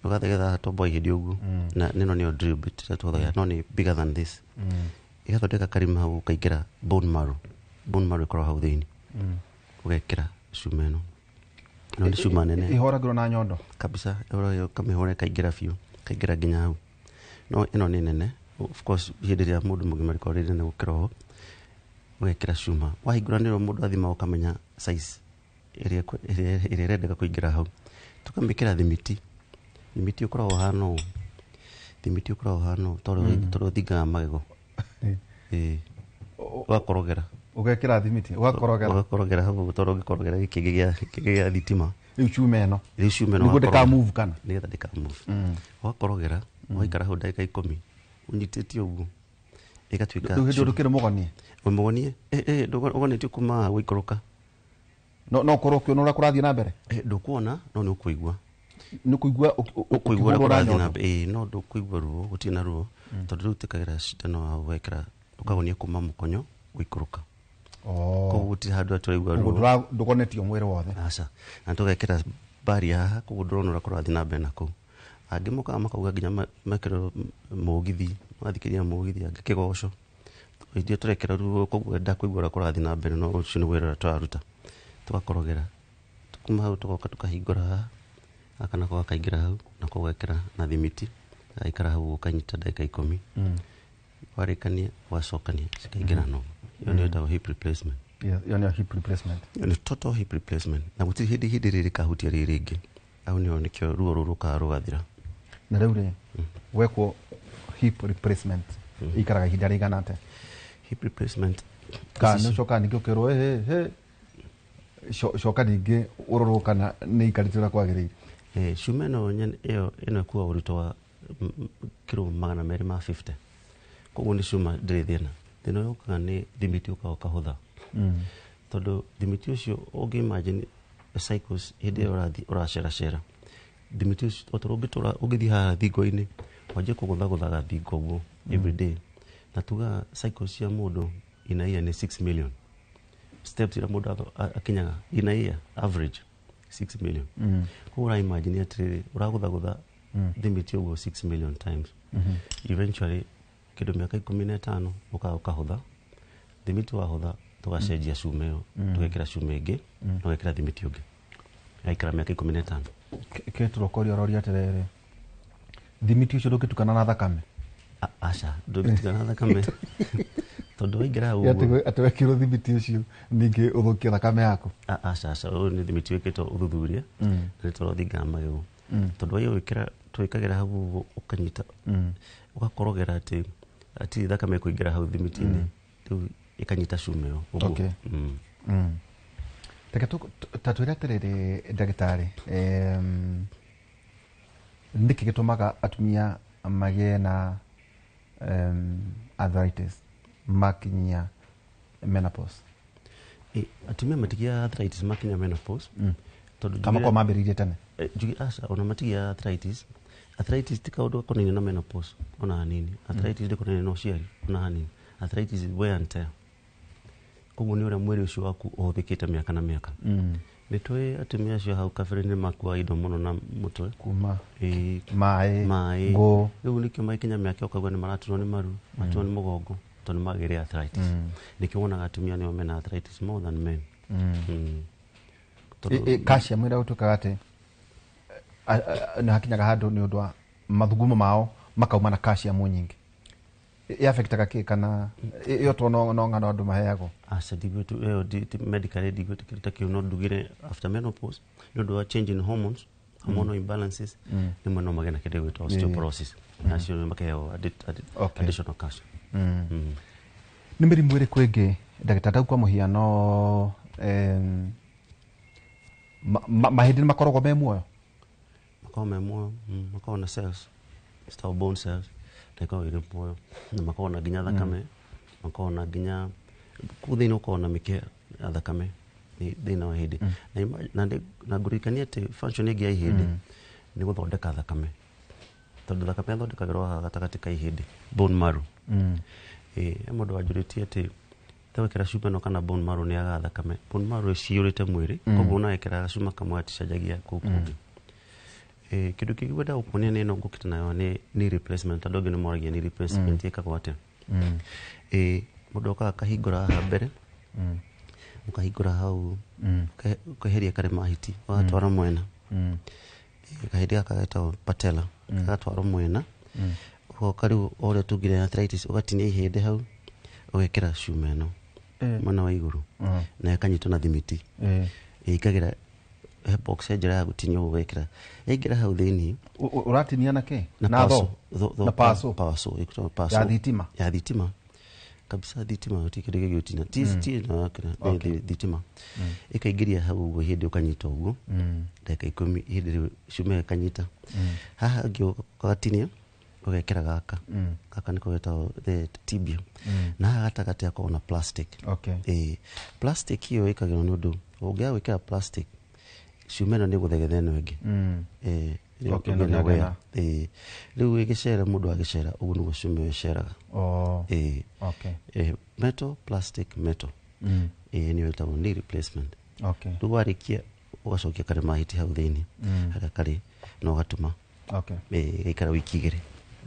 Speaker 6: ũgathegetha haha tombo wa ihĩndĩ ũguo. Na ĩno nĩyo drill bit ĩrĩa tũhũthagĩra, no nĩ bigger than this. Ĩgathondeka karima hau, ũkaingĩra bone marrow. Bone marrow ĩkoragwo hau thĩinĩ, ũgekĩra cuma ĩno. Ĩno nĩ cuma nene.
Speaker 5: Ĩhoragĩrwo na nyondo?
Speaker 6: Kabisa, ĩhũragĩrwo, ũkamĩhũra ĩkaingĩra biũ, ĩkaingĩra nginya hau. No ĩno nĩ nene, of course ihĩndĩ rĩa mũndũ mũgima rĩkoragwo rĩ rĩnene gũkĩra ũũ. Ũgekĩra cuma, wahingũra nĩrĩo mũndũ athima ũkamenya size ĩrĩa ĩrĩa ĩrendeka kũingĩra hau. Tũkamĩkĩra thimiti. Thimiti ũkoragwo ũhana ũũ, thimiti ũkoragwo ũhana ũũ tondũ ũthingaga magego. Ĩĩ, ũgakorogera.
Speaker 5: Ũgekĩra thimiti ũgakorogera?
Speaker 6: Ũgakorogera hau tondũ ũngĩkorogera gĩkĩngĩ gĩa thitima.
Speaker 5: Rĩu cuma ĩno?
Speaker 6: Rĩu cuma ĩno
Speaker 5: nĩguo
Speaker 6: ũgakorogera.
Speaker 5: ndĩkamove kana?
Speaker 6: Nĩgetha ndĩkamove. Ũgakorogera, ũgaikara hau ndagĩka 10 ũnyitĩtie ũguo, ĩgatuĩka
Speaker 5: Rĩu hĩndĩ ndũkĩrĩ mũgonie?
Speaker 6: Ũmũgonie, ndũgonetio kuma haha gũikũrũka.
Speaker 5: No ũkorwo ũkĩona ũrĩa kũrathiĩ na mbere?
Speaker 6: Ndũkuona, no nĩ ũkũigua.
Speaker 5: Nĩ kũigua
Speaker 6: ũkũigua ũrĩa
Speaker 5: ũkĩhũrwo na
Speaker 6: kũrathiĩ na
Speaker 5: nyondo?
Speaker 6: mbere. Ĩĩ, no ndũkũigua ruo, gũtirĩ na ruo, tondũ rĩu tũkagĩra cindano hau, ũgekĩra ũkagonia kuma mũkonyo gũikũrũka. Koguo gũtirĩ handũ atũraigua
Speaker 5: Koguo
Speaker 6: ruo.
Speaker 5: Ndũgonetio mwĩrĩ wothe?
Speaker 6: Aca. Na tũgekĩra bari haha, koguo ndũrona ũrĩa kũrathiĩ na mbere na kũu. Angĩ mokaga makauga nginya mekĩrwo mũgithi, magathikĩrĩria mũgithi, angĩ kĩgoco. Ithuĩ tũrekĩra ruo, koguo enda kũigua ũrĩa kũrathiĩ na mbere, no ũcio nĩ wĩra ũrĩa tũraruta. Tũgakorogera kuma hau, tũgoka tũkahingũra haha, gaka nako gakaingĩra hau, nako ũgekĩra na thimiti, gagaikara hau ũkanyita ndagĩka 10. Warĩkania, ũgacokania cikaingĩra no. Ĩyo nĩyo ĩtagwo hip replacement.
Speaker 5: Yes, ĩyo nĩyo hip replacement.
Speaker 6: Ĩyo nĩ total hip replacement, na gũtirĩ hĩndĩ hĩndĩ rĩrĩ rĩkahutia rĩrĩ rĩngĩ. Hau nĩho nĩkĩo ruo rũrũ rũkaga rũgathira.
Speaker 5: Na rĩu rĩ, wekwo hip replacement ikaraga ihinda rĩigana atĩa?
Speaker 6: Hip replacement
Speaker 5: Kana nĩ ũcokaga ningĩ ũkerwo, "Ĩ, hĩ, coka ningĩ ũrorwo kana nĩ ikarĩte ũrĩa kwagĩrĩire"?
Speaker 6: Cuma ĩno nyene ĩyo ĩno ĩkuaga ũritũ wa kiro 250, koguo nĩ cuma ndĩrĩ thĩna. Thĩna ũrĩa ũkaga nĩ thimiti ũkaga ũkahũtha, tondũ thimiti ũcio ũngĩ imagine cycles hĩndĩ ĩyo ũrathiĩ ũraceracera thimiti ũcio, otorwo ũngĩtũra ũngĩthiĩ haha thingo-inĩ wanjie kũgũthagũthaga thingo ũguo every day, na tugaga cycles cia mũndũ in a year nĩ 6 million steps iria mũndũ akinyaga in a year, average 6 million. Koguo ũra imagine atĩrĩrĩ, ũragũthagũtha thimiti ũguo 6 million times, eventually kĩndũ mĩaka 15 ũkaga ũkahũtha thimiti. Wahũtha, tũgacenjia cuma ĩyo, tũgekĩra cuma ĩngĩ na ũgekĩra thimiti ũngĩ, ĩgaikara mĩaka 15.
Speaker 5: Kĩtũrokoria ũroria atĩrĩrĩ, thimiti ũcio ndũngĩtukana na thakame?
Speaker 6: Aca, ndũngĩtigana na thakame, tondũ waingĩra hau ũguo.
Speaker 5: Atĩ wekĩrwo thimiti ũcio ningĩ ũthũkie thakame yaku?
Speaker 6: Aca, aca, ũyũ nĩ thimiti wĩkĩtwo ũthuthuria na nĩ tũrothingaga magego, tondũ waiyo wĩkĩra twĩkagĩra hau ũguo ũkanyita, ũgakorogera atĩ hatirĩ thakame ĩkũingĩra hau thimiti-inĩ, rĩu ĩkanyita cuma ĩyo ũguo.
Speaker 5: Reke ta twĩre atĩrĩrĩ, ndagĩtarĩ, nĩkĩ gĩtũmaga atumia magĩe na arthritis makinyia menopause?
Speaker 6: Atumia matigiaga arthritis makinya menopause, tondũ
Speaker 5: Kana makorwo mambĩrĩirie tene?
Speaker 6: Njuge aca, ona matigiaga arthritis. Arthritis ti kaũndũ gakonainie na menopause ona hanini. Arthritis ndĩkonainie na ũciari ona hanini. Arthritis is wear and tear, koguo nĩ ũrĩa mwĩrĩ ũcio waku ũhũthĩkĩte mĩaka na mĩaka. Nĩ tũĩ atumia acio hau kabere nĩ makuaga indo mũno na mũtwe.
Speaker 5: Kuma
Speaker 6: maĩ,
Speaker 5: maĩ, ngũ.
Speaker 6: Rĩu nĩkĩo magĩkinya mĩaka ũkaigua nĩ maraturwo nĩ maru, maturwo nĩ mũgongo, tondũ nĩ magĩrĩ arthritis. Nĩkĩo wonaga atumia nĩo mena arthritis more than men.
Speaker 5: Calcium ĩrĩa gũtuĩkaga atĩ nĩ hakinyaga handũ nĩ ũndũ wa mathugumo mao makauma na calcium nyingĩ, ĩaffectaga kĩ, kana ĩyo to no ng'ano andũ maheagwo?
Speaker 6: Aca, ndigwĩtu ĩyo medically ndigwĩtĩkĩra ta kĩu, no ndugire after menopause nĩ ũndũ wa change in hormones, hormonal imbalances, rĩmwe no magĩe na kĩndũ gĩgwĩtwo osteoporosis, nacio nĩ makĩheo additional calcium.
Speaker 5: Nĩ mĩrimũ ĩrĩkũ ĩngĩ, ndagĩtarĩ, tau kwa mũhiano mahĩndĩ nĩ makoragwo me muoyo?
Speaker 6: Makoragwo me muoyo, makoragwo na cells citagwo bone cells, na ikoragwo irĩ muoyo, na makoragwo na nginya thakame, makoragwo na nginya kũu thĩinĩ ũkoragwo na mĩkiha ya thakame thĩinĩ wa ihĩndĩ. Na ngũririkania atĩ function ĩngĩ ya ihĩndĩ nĩ gũthondeka thakame, tondũ thakame ĩthondekagĩrwo haha gatagatĩ ka ihĩndĩ, bone marrow. He mũndũ wanjũrĩtie atĩ tawekĩra cuma ĩno kana bone marrow nĩ yagaga thakame. Bone marrow ĩciyũrĩte mwĩrĩ, koguo ona wekĩra gacuma kamwe gaticenjagia kũu kũngĩ. Kĩndũ kĩngĩ ngwenda gũkuonia nĩ ĩno ngũkĩte nayo nĩ knee replacement, andũ angĩ nĩ moragia knee replacement ĩkagwo atĩa. Mũndũ okaga akahingũra haha mbere, ũkahingũra hau, ũkeheria karema hiti, ũgatwara mwena. Kahĩndĩ gaka getagwo patella, gagatwarwo mwena. Ũgoka rĩu o ũrĩa tugire arthritis, ũgatinia ihĩndĩ hau, ũgekĩra cuma ĩno mwena wa igũrũ na ĩkanyitwo na thimiti. Ĩikagĩra he box he njĩra ya gũtinia ũguo, ũgekĩra yaingĩra hau thĩinĩ.
Speaker 5: Ũratinia na kĩ?
Speaker 6: Na
Speaker 5: Na
Speaker 6: paso.
Speaker 5: tho? Na paso?
Speaker 6: Paso, ĩtagwo paso.
Speaker 5: Ya thitima?
Speaker 6: Ya thitima kabisa, thitima, gũtirĩ kĩndũ kĩngĩ gũtina, ti ĩno yakĩra, nĩ thitima ĩkaingĩria hau ũguo ihĩndĩ, ũkanyita ũguo ndagĩka 10, ihĩndĩ rĩu cuma ĩyo ĩkanyita. Haha hangĩ ũgatinia, ũgekĩra gaka, gaka nĩko getagwo the tibia, na haha gatagatĩ hakoragwo na plastic. Plastic ĩyo ĩkagĩrwo nĩ ũndũ ũngĩaga gwĩkĩra plastic, cuma ĩno nĩ ĩgũthegetha ĩno ĩngĩ. Rĩu
Speaker 5: no
Speaker 6: ũgĩe na
Speaker 5: nĩagĩa
Speaker 6: wear. Rĩu ĩgĩcera, mũndũ agĩcera ũguo nĩguo cuma ĩyo ĩceraga. Metal, plastic, metal. Nĩyo ĩtagwo knee replacement. Rĩu warĩkia ũgacokia karema hiti hau thĩinĩ harĩa karĩ na ũgatuma.
Speaker 5: Okay.
Speaker 6: Ĩgaikara wiki 2.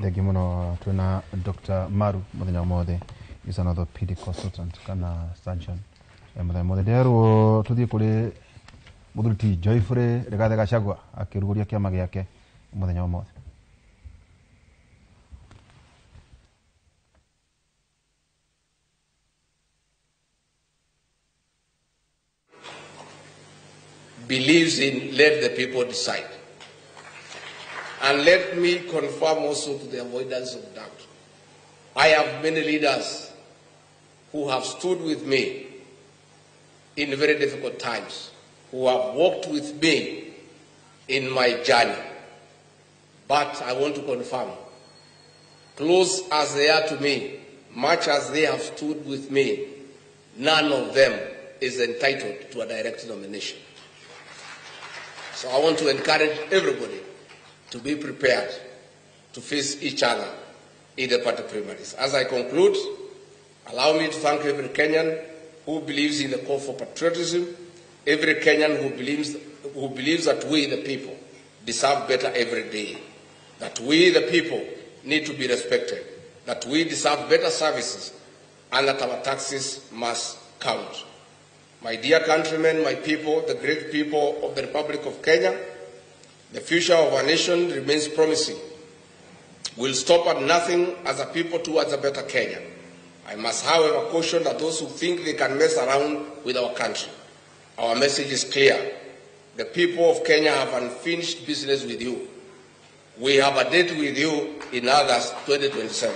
Speaker 5: Thengi muno. Twina Dr. Maru muthenya ũmũthĩ, is an orthopedic consultant kana surgeon. Muthenya mũthĩ nderwo tuthiĩ kũrĩ mũthuri ti Joyfrey Rigathĩ Gachagua akĩrugũria kĩama gĩake mũthenya ũmũthĩ.
Speaker 7: Believes in let the people decide. And let me confirm also, to the avoidance of doubt, I have many leaders who have stood with me in very difficult times, who have walked with me in my journey. But I want to confirm, close as they are to me, much as they have stood with me, none of them is entitled to a direct nomination. So I want to encourage everybody to be prepared to face each other in the party primaries. As I conclude, allow me to thank every Kenyan who believes in the call for patriotism, every Kenyan who believes that we, the people, deserve better every day, that we, the people, need to be respected, that we deserve better services, and that our taxes must count. My dear countrymen, my people, the great people of the Republic of Kenya, the future of our nation remains promising. We'll stop at nothing as a people towards a better Kenya. I must, however, caution that those who think they can mess around with our country, our message is clear. The people of Kenya have unfinished business with you. We have a date with you in August 2027.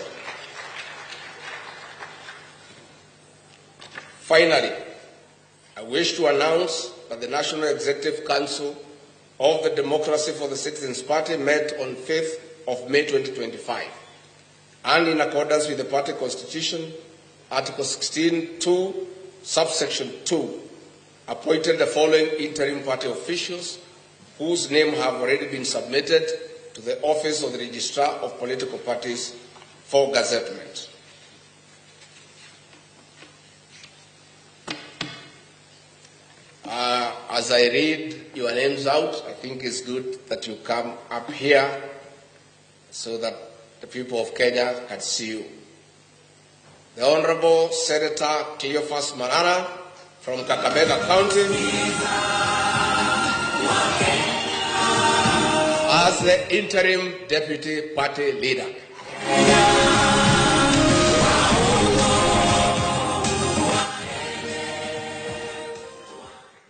Speaker 7: Finally, I wish to announce that the National Executive Council of the Democracy for the Citizens Party met on 5th of May 2025, and in accordance with the party constitution, Article 16(2), subsection 2, appointed the following interim party officials whose names have already been submitted to the Office of the Registrar of Political Parties for gazettement. As I read your names out, I think it's good that you come up here so that the people of Kenya can see you. The Honorable Senator Cleophas Malala from Kakamega County as the interim deputy party leader.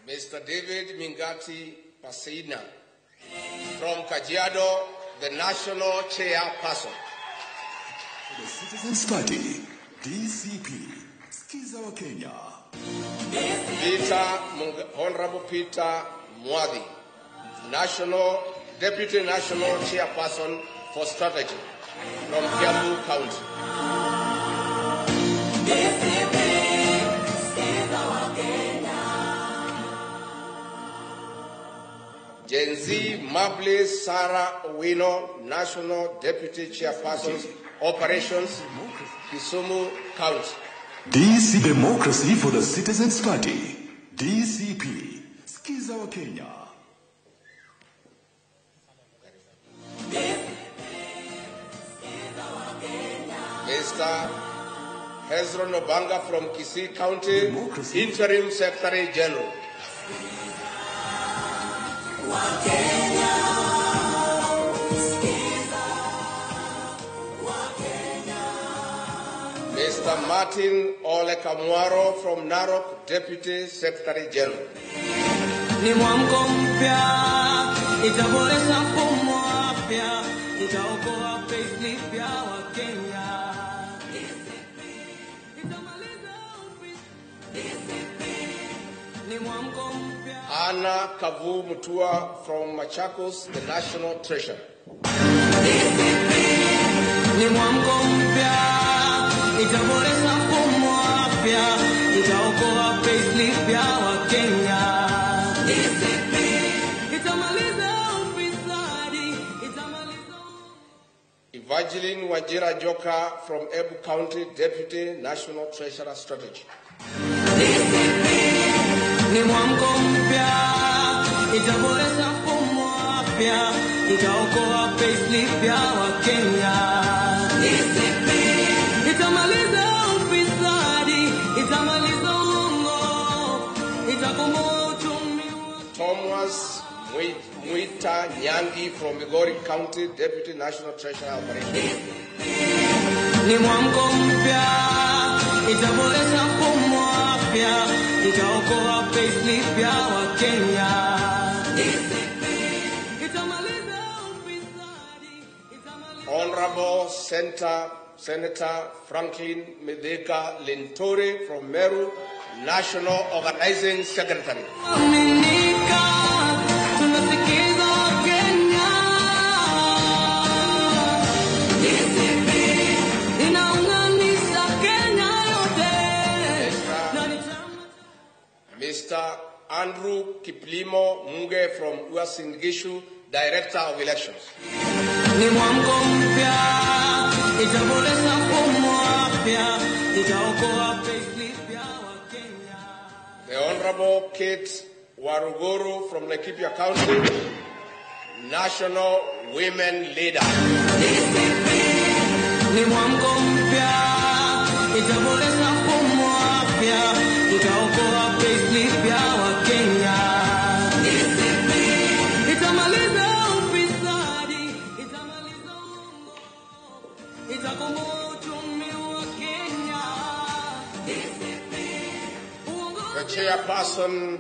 Speaker 7: Mr. David Mingati Parseina from Kajiado, the national chairperson.
Speaker 1: The Citizens Party, DCP. Skiza wa Kenya.
Speaker 7: Honorable Peter Mwathi, National Deputy National Chairperson for Strategy from Kiambu County. Gen Z Mable Sarah Owino, National Deputy Chairperson, Operations, Kisumu County.
Speaker 1: DC Democracy for the Citizens Party, DCP. Skiza wa Kenya.
Speaker 7: Mr. Hezron Obanga from Kisii County,
Speaker 1: Democracy.
Speaker 7: Interim Secretary General. Mr. Martin Ole Kamwaro from Narok, Deputy Secretary General.
Speaker 8: Ni mwamko mpya, itaboresha mfumo wa afya, itaokoa payslip ya Wakenya. Itamaliza ufisadi. Ni mwamko mpya.
Speaker 7: Anna Kavu Mutua from Machakos, the National Treasurer.
Speaker 8: Ni mwamko mpya, itaboresha mfumo wa afya, itaokoa payslip ya Wakenya. Itamaliza ufisadi, itamaliza
Speaker 7: Evangeline Wajira Joka from Embu County, Deputy National Treasurer Strategy.
Speaker 8: Ni mwamko mpya, itaboresha mfumo wa afya, itaokoa payslip payslip ya Wakenya. DCP itamaliza ufisadi, itamaliza uongo, itakomboa uchumi.
Speaker 7: Thomas Mwita Nyangi from Migori County, Deputy National Treasurer Operations.
Speaker 8: Ni mwamko mpya, itaboresha mfumo wa afya, itaokoa payslip ya Wakenya. DCP itamaliza ufisadi, itamaliza.
Speaker 7: Honorable Senator Franklin Medeka Linturi from Meru, National Organizing Secretary.
Speaker 8: Aminika, tunasikiza Wakenya. DCP inaunganisha Kenya yote. Na ni chama.
Speaker 7: Mr. Andrew Kiplimo Muge from Uasin Gishu, Director of Elections.
Speaker 8: Ni mwamko mpya, itaboresha mfumo wa afya, itaokoa payslip ya Wakenya.
Speaker 7: The Honorable Kate Waruguru from Laikipia County, National Women Leader.
Speaker 8: DCP ni mwamko mpya, itaboresha mfumo wa afya, itaokoa payslip ya Wakenya. DCP itamaliza ufisadi, itamaliza uongo, itakomboa uchumi wa Kenya. DCP uongozi.
Speaker 7: The Chairperson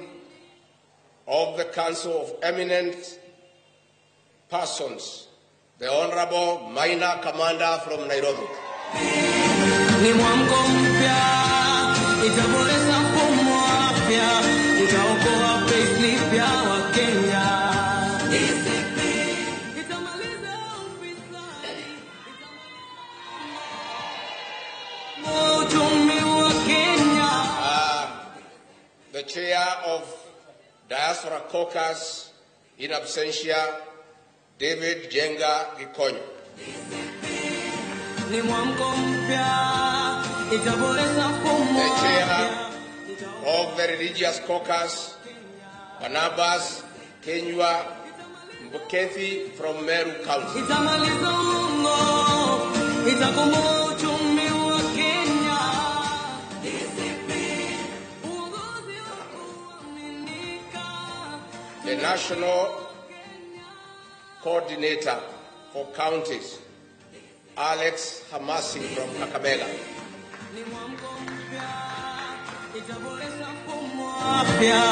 Speaker 7: of the Council of Eminent Persons, the Honorable Minor Commander from Nairobi.
Speaker 8: Ni mwamko mpya, itaboresha mfumo wa afya, itaokoa payslip ya Wakenya. DCP itamaliza ufisadi, itamaliza uchumi wa Kenya.
Speaker 7: The Chair of Diaspora Caucus in absentia, David Jenga Gikonyo.
Speaker 8: Ni mwamko mpya, itaboresha mfumo
Speaker 7: The
Speaker 8: wa
Speaker 7: Chair
Speaker 8: afya,
Speaker 7: of the Religious Caucus, Barnabas Kenywa Mbukethi from Meru County.
Speaker 8: itamaliza uongo, itakomboa uchumi wa Kenya. DCP uongozi wa kuaminika.
Speaker 7: The National Coordinator for Counties, Alex Hamasi from Kakamega.
Speaker 8: Ni mwamko mpya, itaboresha mfumo wa afya,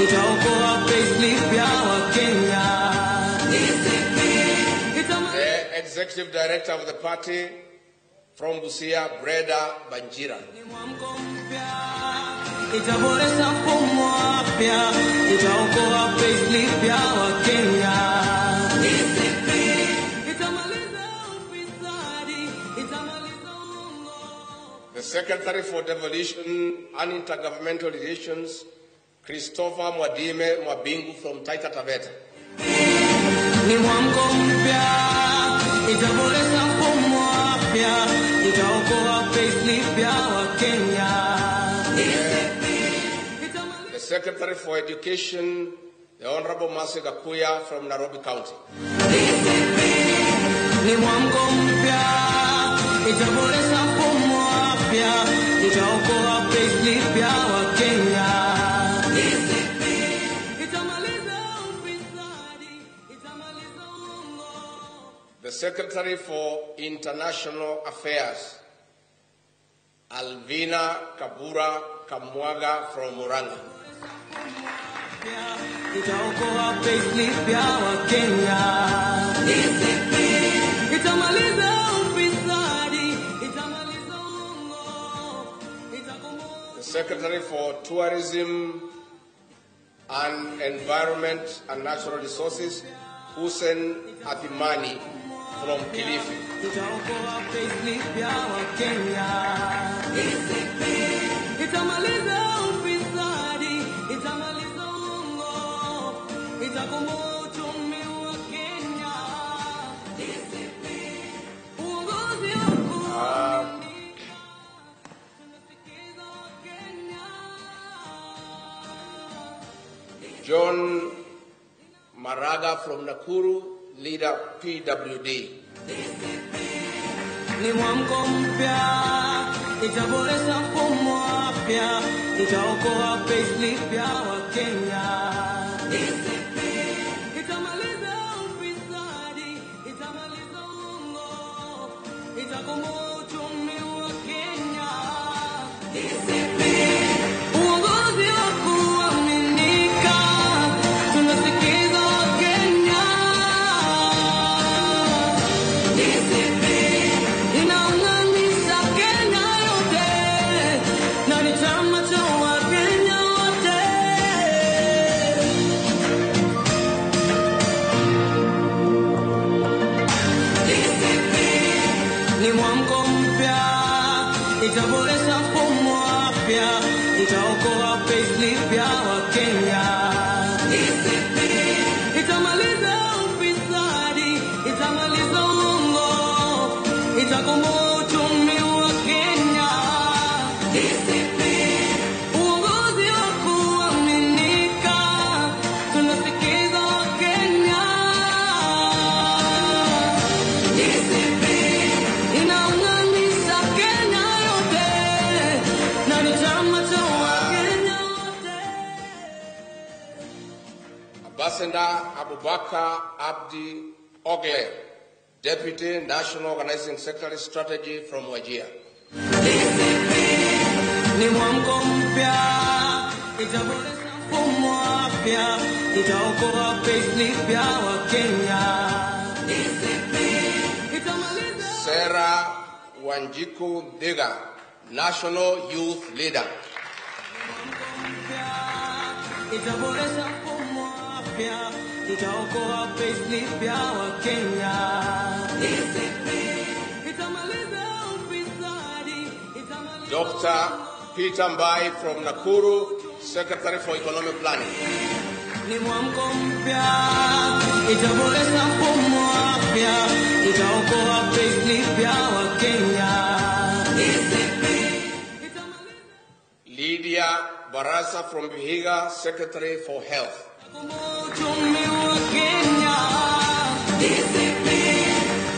Speaker 8: itaokoa payslip ya Wakenya. DCP itamaliza.
Speaker 7: The Executive Director of the party from Busia, Breda Banjira.
Speaker 8: Ni mwamko mpya, itaboresha mfumo wa afya, itaokoa payslip ya Wakenya. DCP itamaliza ufisadi, itamaliza uongo.
Speaker 7: The Secretary for Devolution and Intergovernmental Relations, Christopher Mwadime Mwabingu from Taita Taveta.
Speaker 8: Ni mwamko mpya, itaboresha mfumo wa afya, itaokoa payslip ya Wakenya. DCP itamaliza.
Speaker 7: The Secretary for Education, the Honorable Mercy Gakuya from Nairobi County.
Speaker 8: DCP ni mwamko mpya, itaboresha mfumo wa afya, itaokoa payslip ya Wakenya. DCP itamaliza ufisadi, itamaliza uongo.
Speaker 7: The Secretary for International Affairs, Alvina Kabura Kamwaga from Murang'a.
Speaker 8: Itaokoa payslip ya Wakenya. DCP itamaliza ufisadi, itamaliza uongo, itakomboa.
Speaker 7: The Secretary for Tourism and Environment and Natural Resources, Hussein Athimani from Kilifi.
Speaker 8: Itaokoa payslip ya Wakenya. DCP itamaliza ufisadi, itamaliza uongo, itakomboa uchumi wa Kenya. DCP uongozi wa kuaminika, tunasikiza Wakenya.
Speaker 7: John Maraga from Nakuru, Leader PWD.
Speaker 8: Ni mwamko mpya, itaboresha mfumo wa afya, itaokoa payslip ya Wakenya. DCP itamaliza ufisadi, itamaliza uongo, itakomboa uchumi wa Kenya. DCP uongozi wa kuaminika, tunasikiza Wakenya. DCP inaunganisha Kenya yote na ni chama cha Wakenya wote. DCP ni mwamko mpya, itaboresha mfumo wa afya, itaokoa payslip ya Wakenya. DCP itamaliza ufisadi, itamaliza uongo, itakomboa uchumi wa Kenya. DCP uongozi wa kuaminika, tunasikiza Wakenya. DCP inaunganisha Kenya yote na ni chama cha Wakenya wote.
Speaker 7: Ambassador Abubakar Abdi Ogle, Deputy National Organizing Secretary Strategy from Wajir.
Speaker 8: DCP ni mwamko mpya, itaboresha mfumo wa afya, itaokoa payslip ya Wakenya. DCP itamaliza
Speaker 7: Sarah Wanjiku Ndiga, National Youth Leader.
Speaker 8: itaboresha mfumo wa afya, itaokoa payslip ya Wakenya. DCP itamaliza ufisadi, itamaliza
Speaker 7: Dr. Peter Mbai from Nakuru, Secretary for Economic Planning.
Speaker 8: ni mwamko mpya, itaboresha mfumo wa afya, itaokoa payslip ya Wakenya. DCP itamaliza
Speaker 7: Lydia Barasa from Vihiga, Secretary for Health.
Speaker 8: uchumi wa Kenya. DCP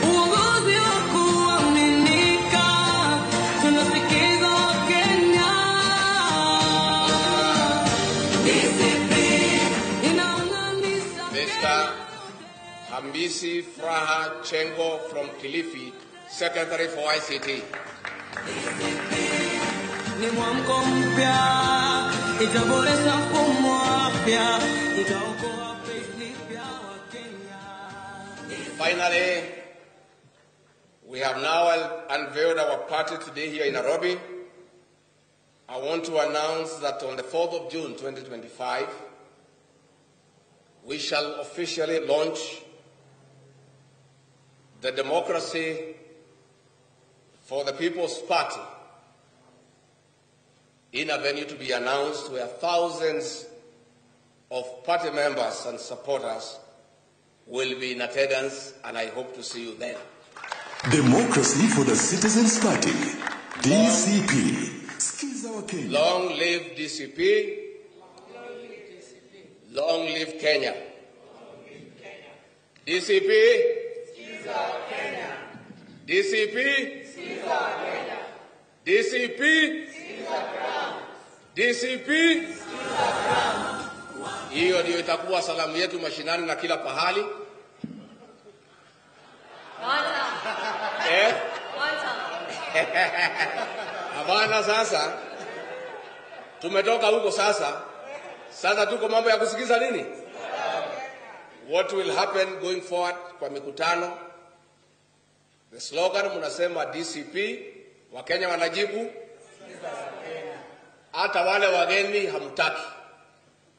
Speaker 8: uongozi wa kuaminika, tunasikiza Wakenya. DCP inaunganisha
Speaker 7: Mr. Hamisi Fraha Chengo from Kilifi, Secretary for ICT.
Speaker 8: ni mwamko mpya, itaboresha mfumo wa afya, itaokoa payslip ya Wakenya.
Speaker 7: Finally, we have now unveiled our party today here in Nairobi. I want to announce that on the 4th of June 2025, we shall officially launch the Democracy for the People's Party in a venue to be announced where thousands of party members and supporters will be in attendance, and I hope to see you then.
Speaker 1: Democracy for the Citizens Party, DCP. Skiza wa Kenya.
Speaker 7: Long live DCP. Long live Kenya. DCP. DCP. DCP. DCP. Hiyo ndio itakuwa salamu yetu mashinani na kila pahali. Eh? Hapana, sasa tumetoka huko sasa. Sasa tuko mambo ya kusikiza nini? What will happen going forward kwa mikutano? The slogan mnasema DCP, Wakenya wanajibu hata wale wageni hamtaki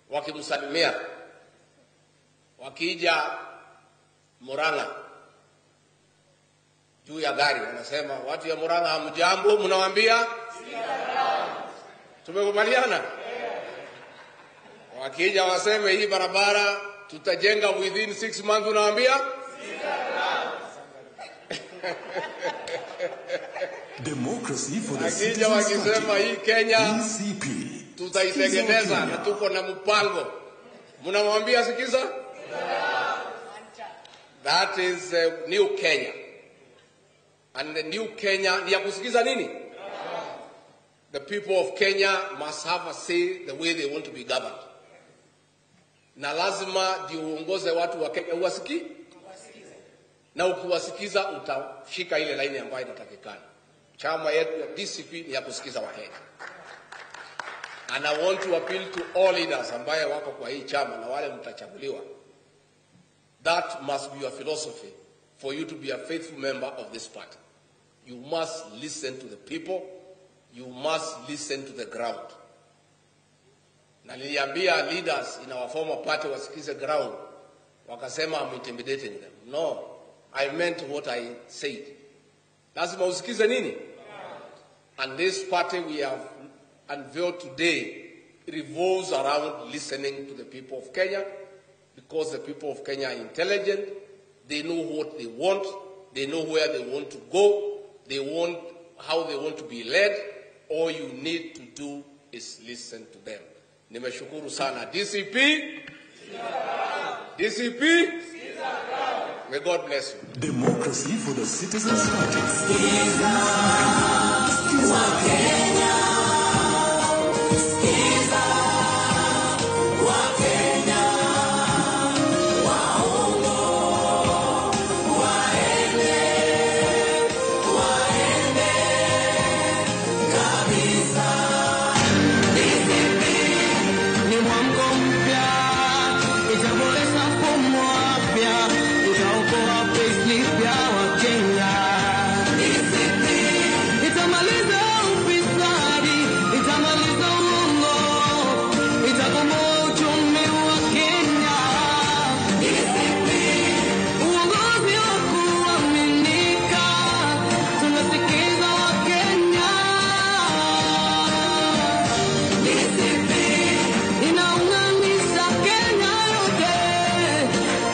Speaker 7: wakimsalimia, wakija Murang'a juu ya gari wanasema watu ya Murang'a hamjambo, mnawaambia tumekubaliana. Wakija waseme hii barabara tutajenga within 6 months, unawaambia
Speaker 1: Democracy for the
Speaker 7: Wakija
Speaker 1: Citizens
Speaker 7: wakisema
Speaker 1: Party,
Speaker 7: hii Kenya
Speaker 1: DCP.
Speaker 7: tutaitengeneza na tuko na mpango, mnamwambia sikiza. That is New Kenya. And the New Kenya ni ya kusikiza nini? The people of Kenya must have a say the way they want to be governed. Na lazima ndio uongoze watu wa Kenya uwasiki, na ukiwasikiza utashika ile laini ambayo inatakikana. Chama yetu ya DCP ni ya kusikiza Wakenya. And I want to appeal to all leaders ambaye wako kwa hii chama na wale mtachaguliwa. That must be your philosophy for you to be a faithful member of this party. You must listen to the people. You must listen to the ground. Na niliambia leaders in our former party wasikize ground. Wakasema I'm intimidating them. No, I meant what I said. Lazima usikize nini? And this party we have unveiled today revolves around listening to the people of Kenya, because the people of Kenya are intelligent. They know what they want. They know where they want to go. They want how they want to be led. All you need to do is listen to them. Nimeshukuru sana. DCP? DCP? May God bless you.
Speaker 1: Democracy for the Citizens Party.
Speaker 8: Ni mwamko mpya, itaboresha mfumo wa afya, itaokoa payslip ya Wakenya. Itamaliza ufisadi, itamaliza uongo, itakomboa uchumi wa Kenya. Uongozi wa kuaminika, tunasikiza Wakenya. Inaunganisha Kenya yote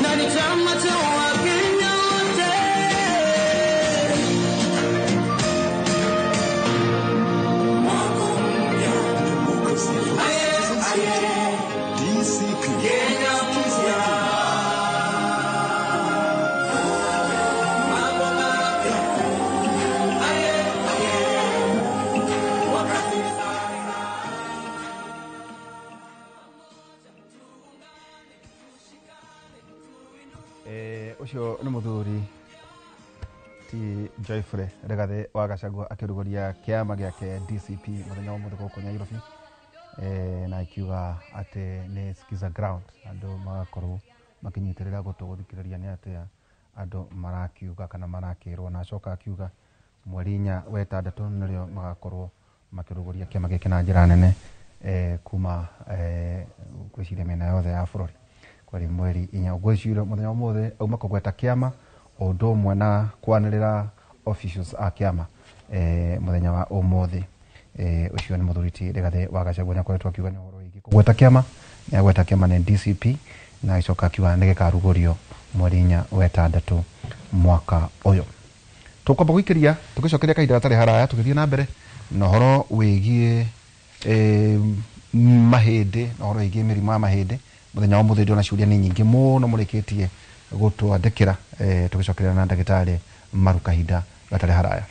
Speaker 8: na ni chama cha Wakenya wote.
Speaker 1: Democracy for the Citizens Party. DCP.
Speaker 8: Kenya mpya. Mambo mapya. Aye, aye. Wakati sasa.
Speaker 5: Ucio nĩ mũthuri ti Joyfrey Rigathĩ wa Gachagua akĩrugũria kĩama gĩake DCP mũthenya wa ũmũthĩ gũkũ Nairobi, na akiuga atĩ nĩ skiza ground, andũ magakorwo makĩnyitĩrĩra gũtũ gũthikĩrĩria nĩ atĩa andũ marakiuga kana marakĩrwo, na acoka akiuga mweri 4 wa 6 nĩrĩo magakorwo makĩrugũria kĩama gĩkĩ na njĩra nene, kuma ngwĩciria mĩena yothe ya bũrũri kwari mweri 4. Ngwĩciria mũthenya wa ũmũthĩ auma kũgweta kĩama o ũndũ ũmwe na kwanĩrĩra officials a kĩama, mũthenya wa ũmũthĩ. Ũcio nĩ mũthuri ti Rigathĩ wa Gachagua, nĩakoretwo akiuga nĩ ũhoro wĩgiĩ kũgweta kĩama, nĩagweta kĩama nĩ DCP, na agĩcoka akiuga nĩ gĩkarugũrio mweri 4 wa 6 mwaka ũyũ. Tũkwamba gũikĩria tũgĩcokeria kahinda gatarĩ haraya tũgĩthiĩ na mbere na ũhoro wĩgiĩ mahĩndĩ na ũhoro wĩgiĩ mĩrimũ ya mahĩndĩ. Mũthenya wa ũmũthĩ ndĩrona ciũria nĩ nyingĩ mũno mũrĩkĩtie gũtwandĩkĩra, tũgĩcokeria na ndagĩtarĩ Maru kahinda gatarĩ haraya.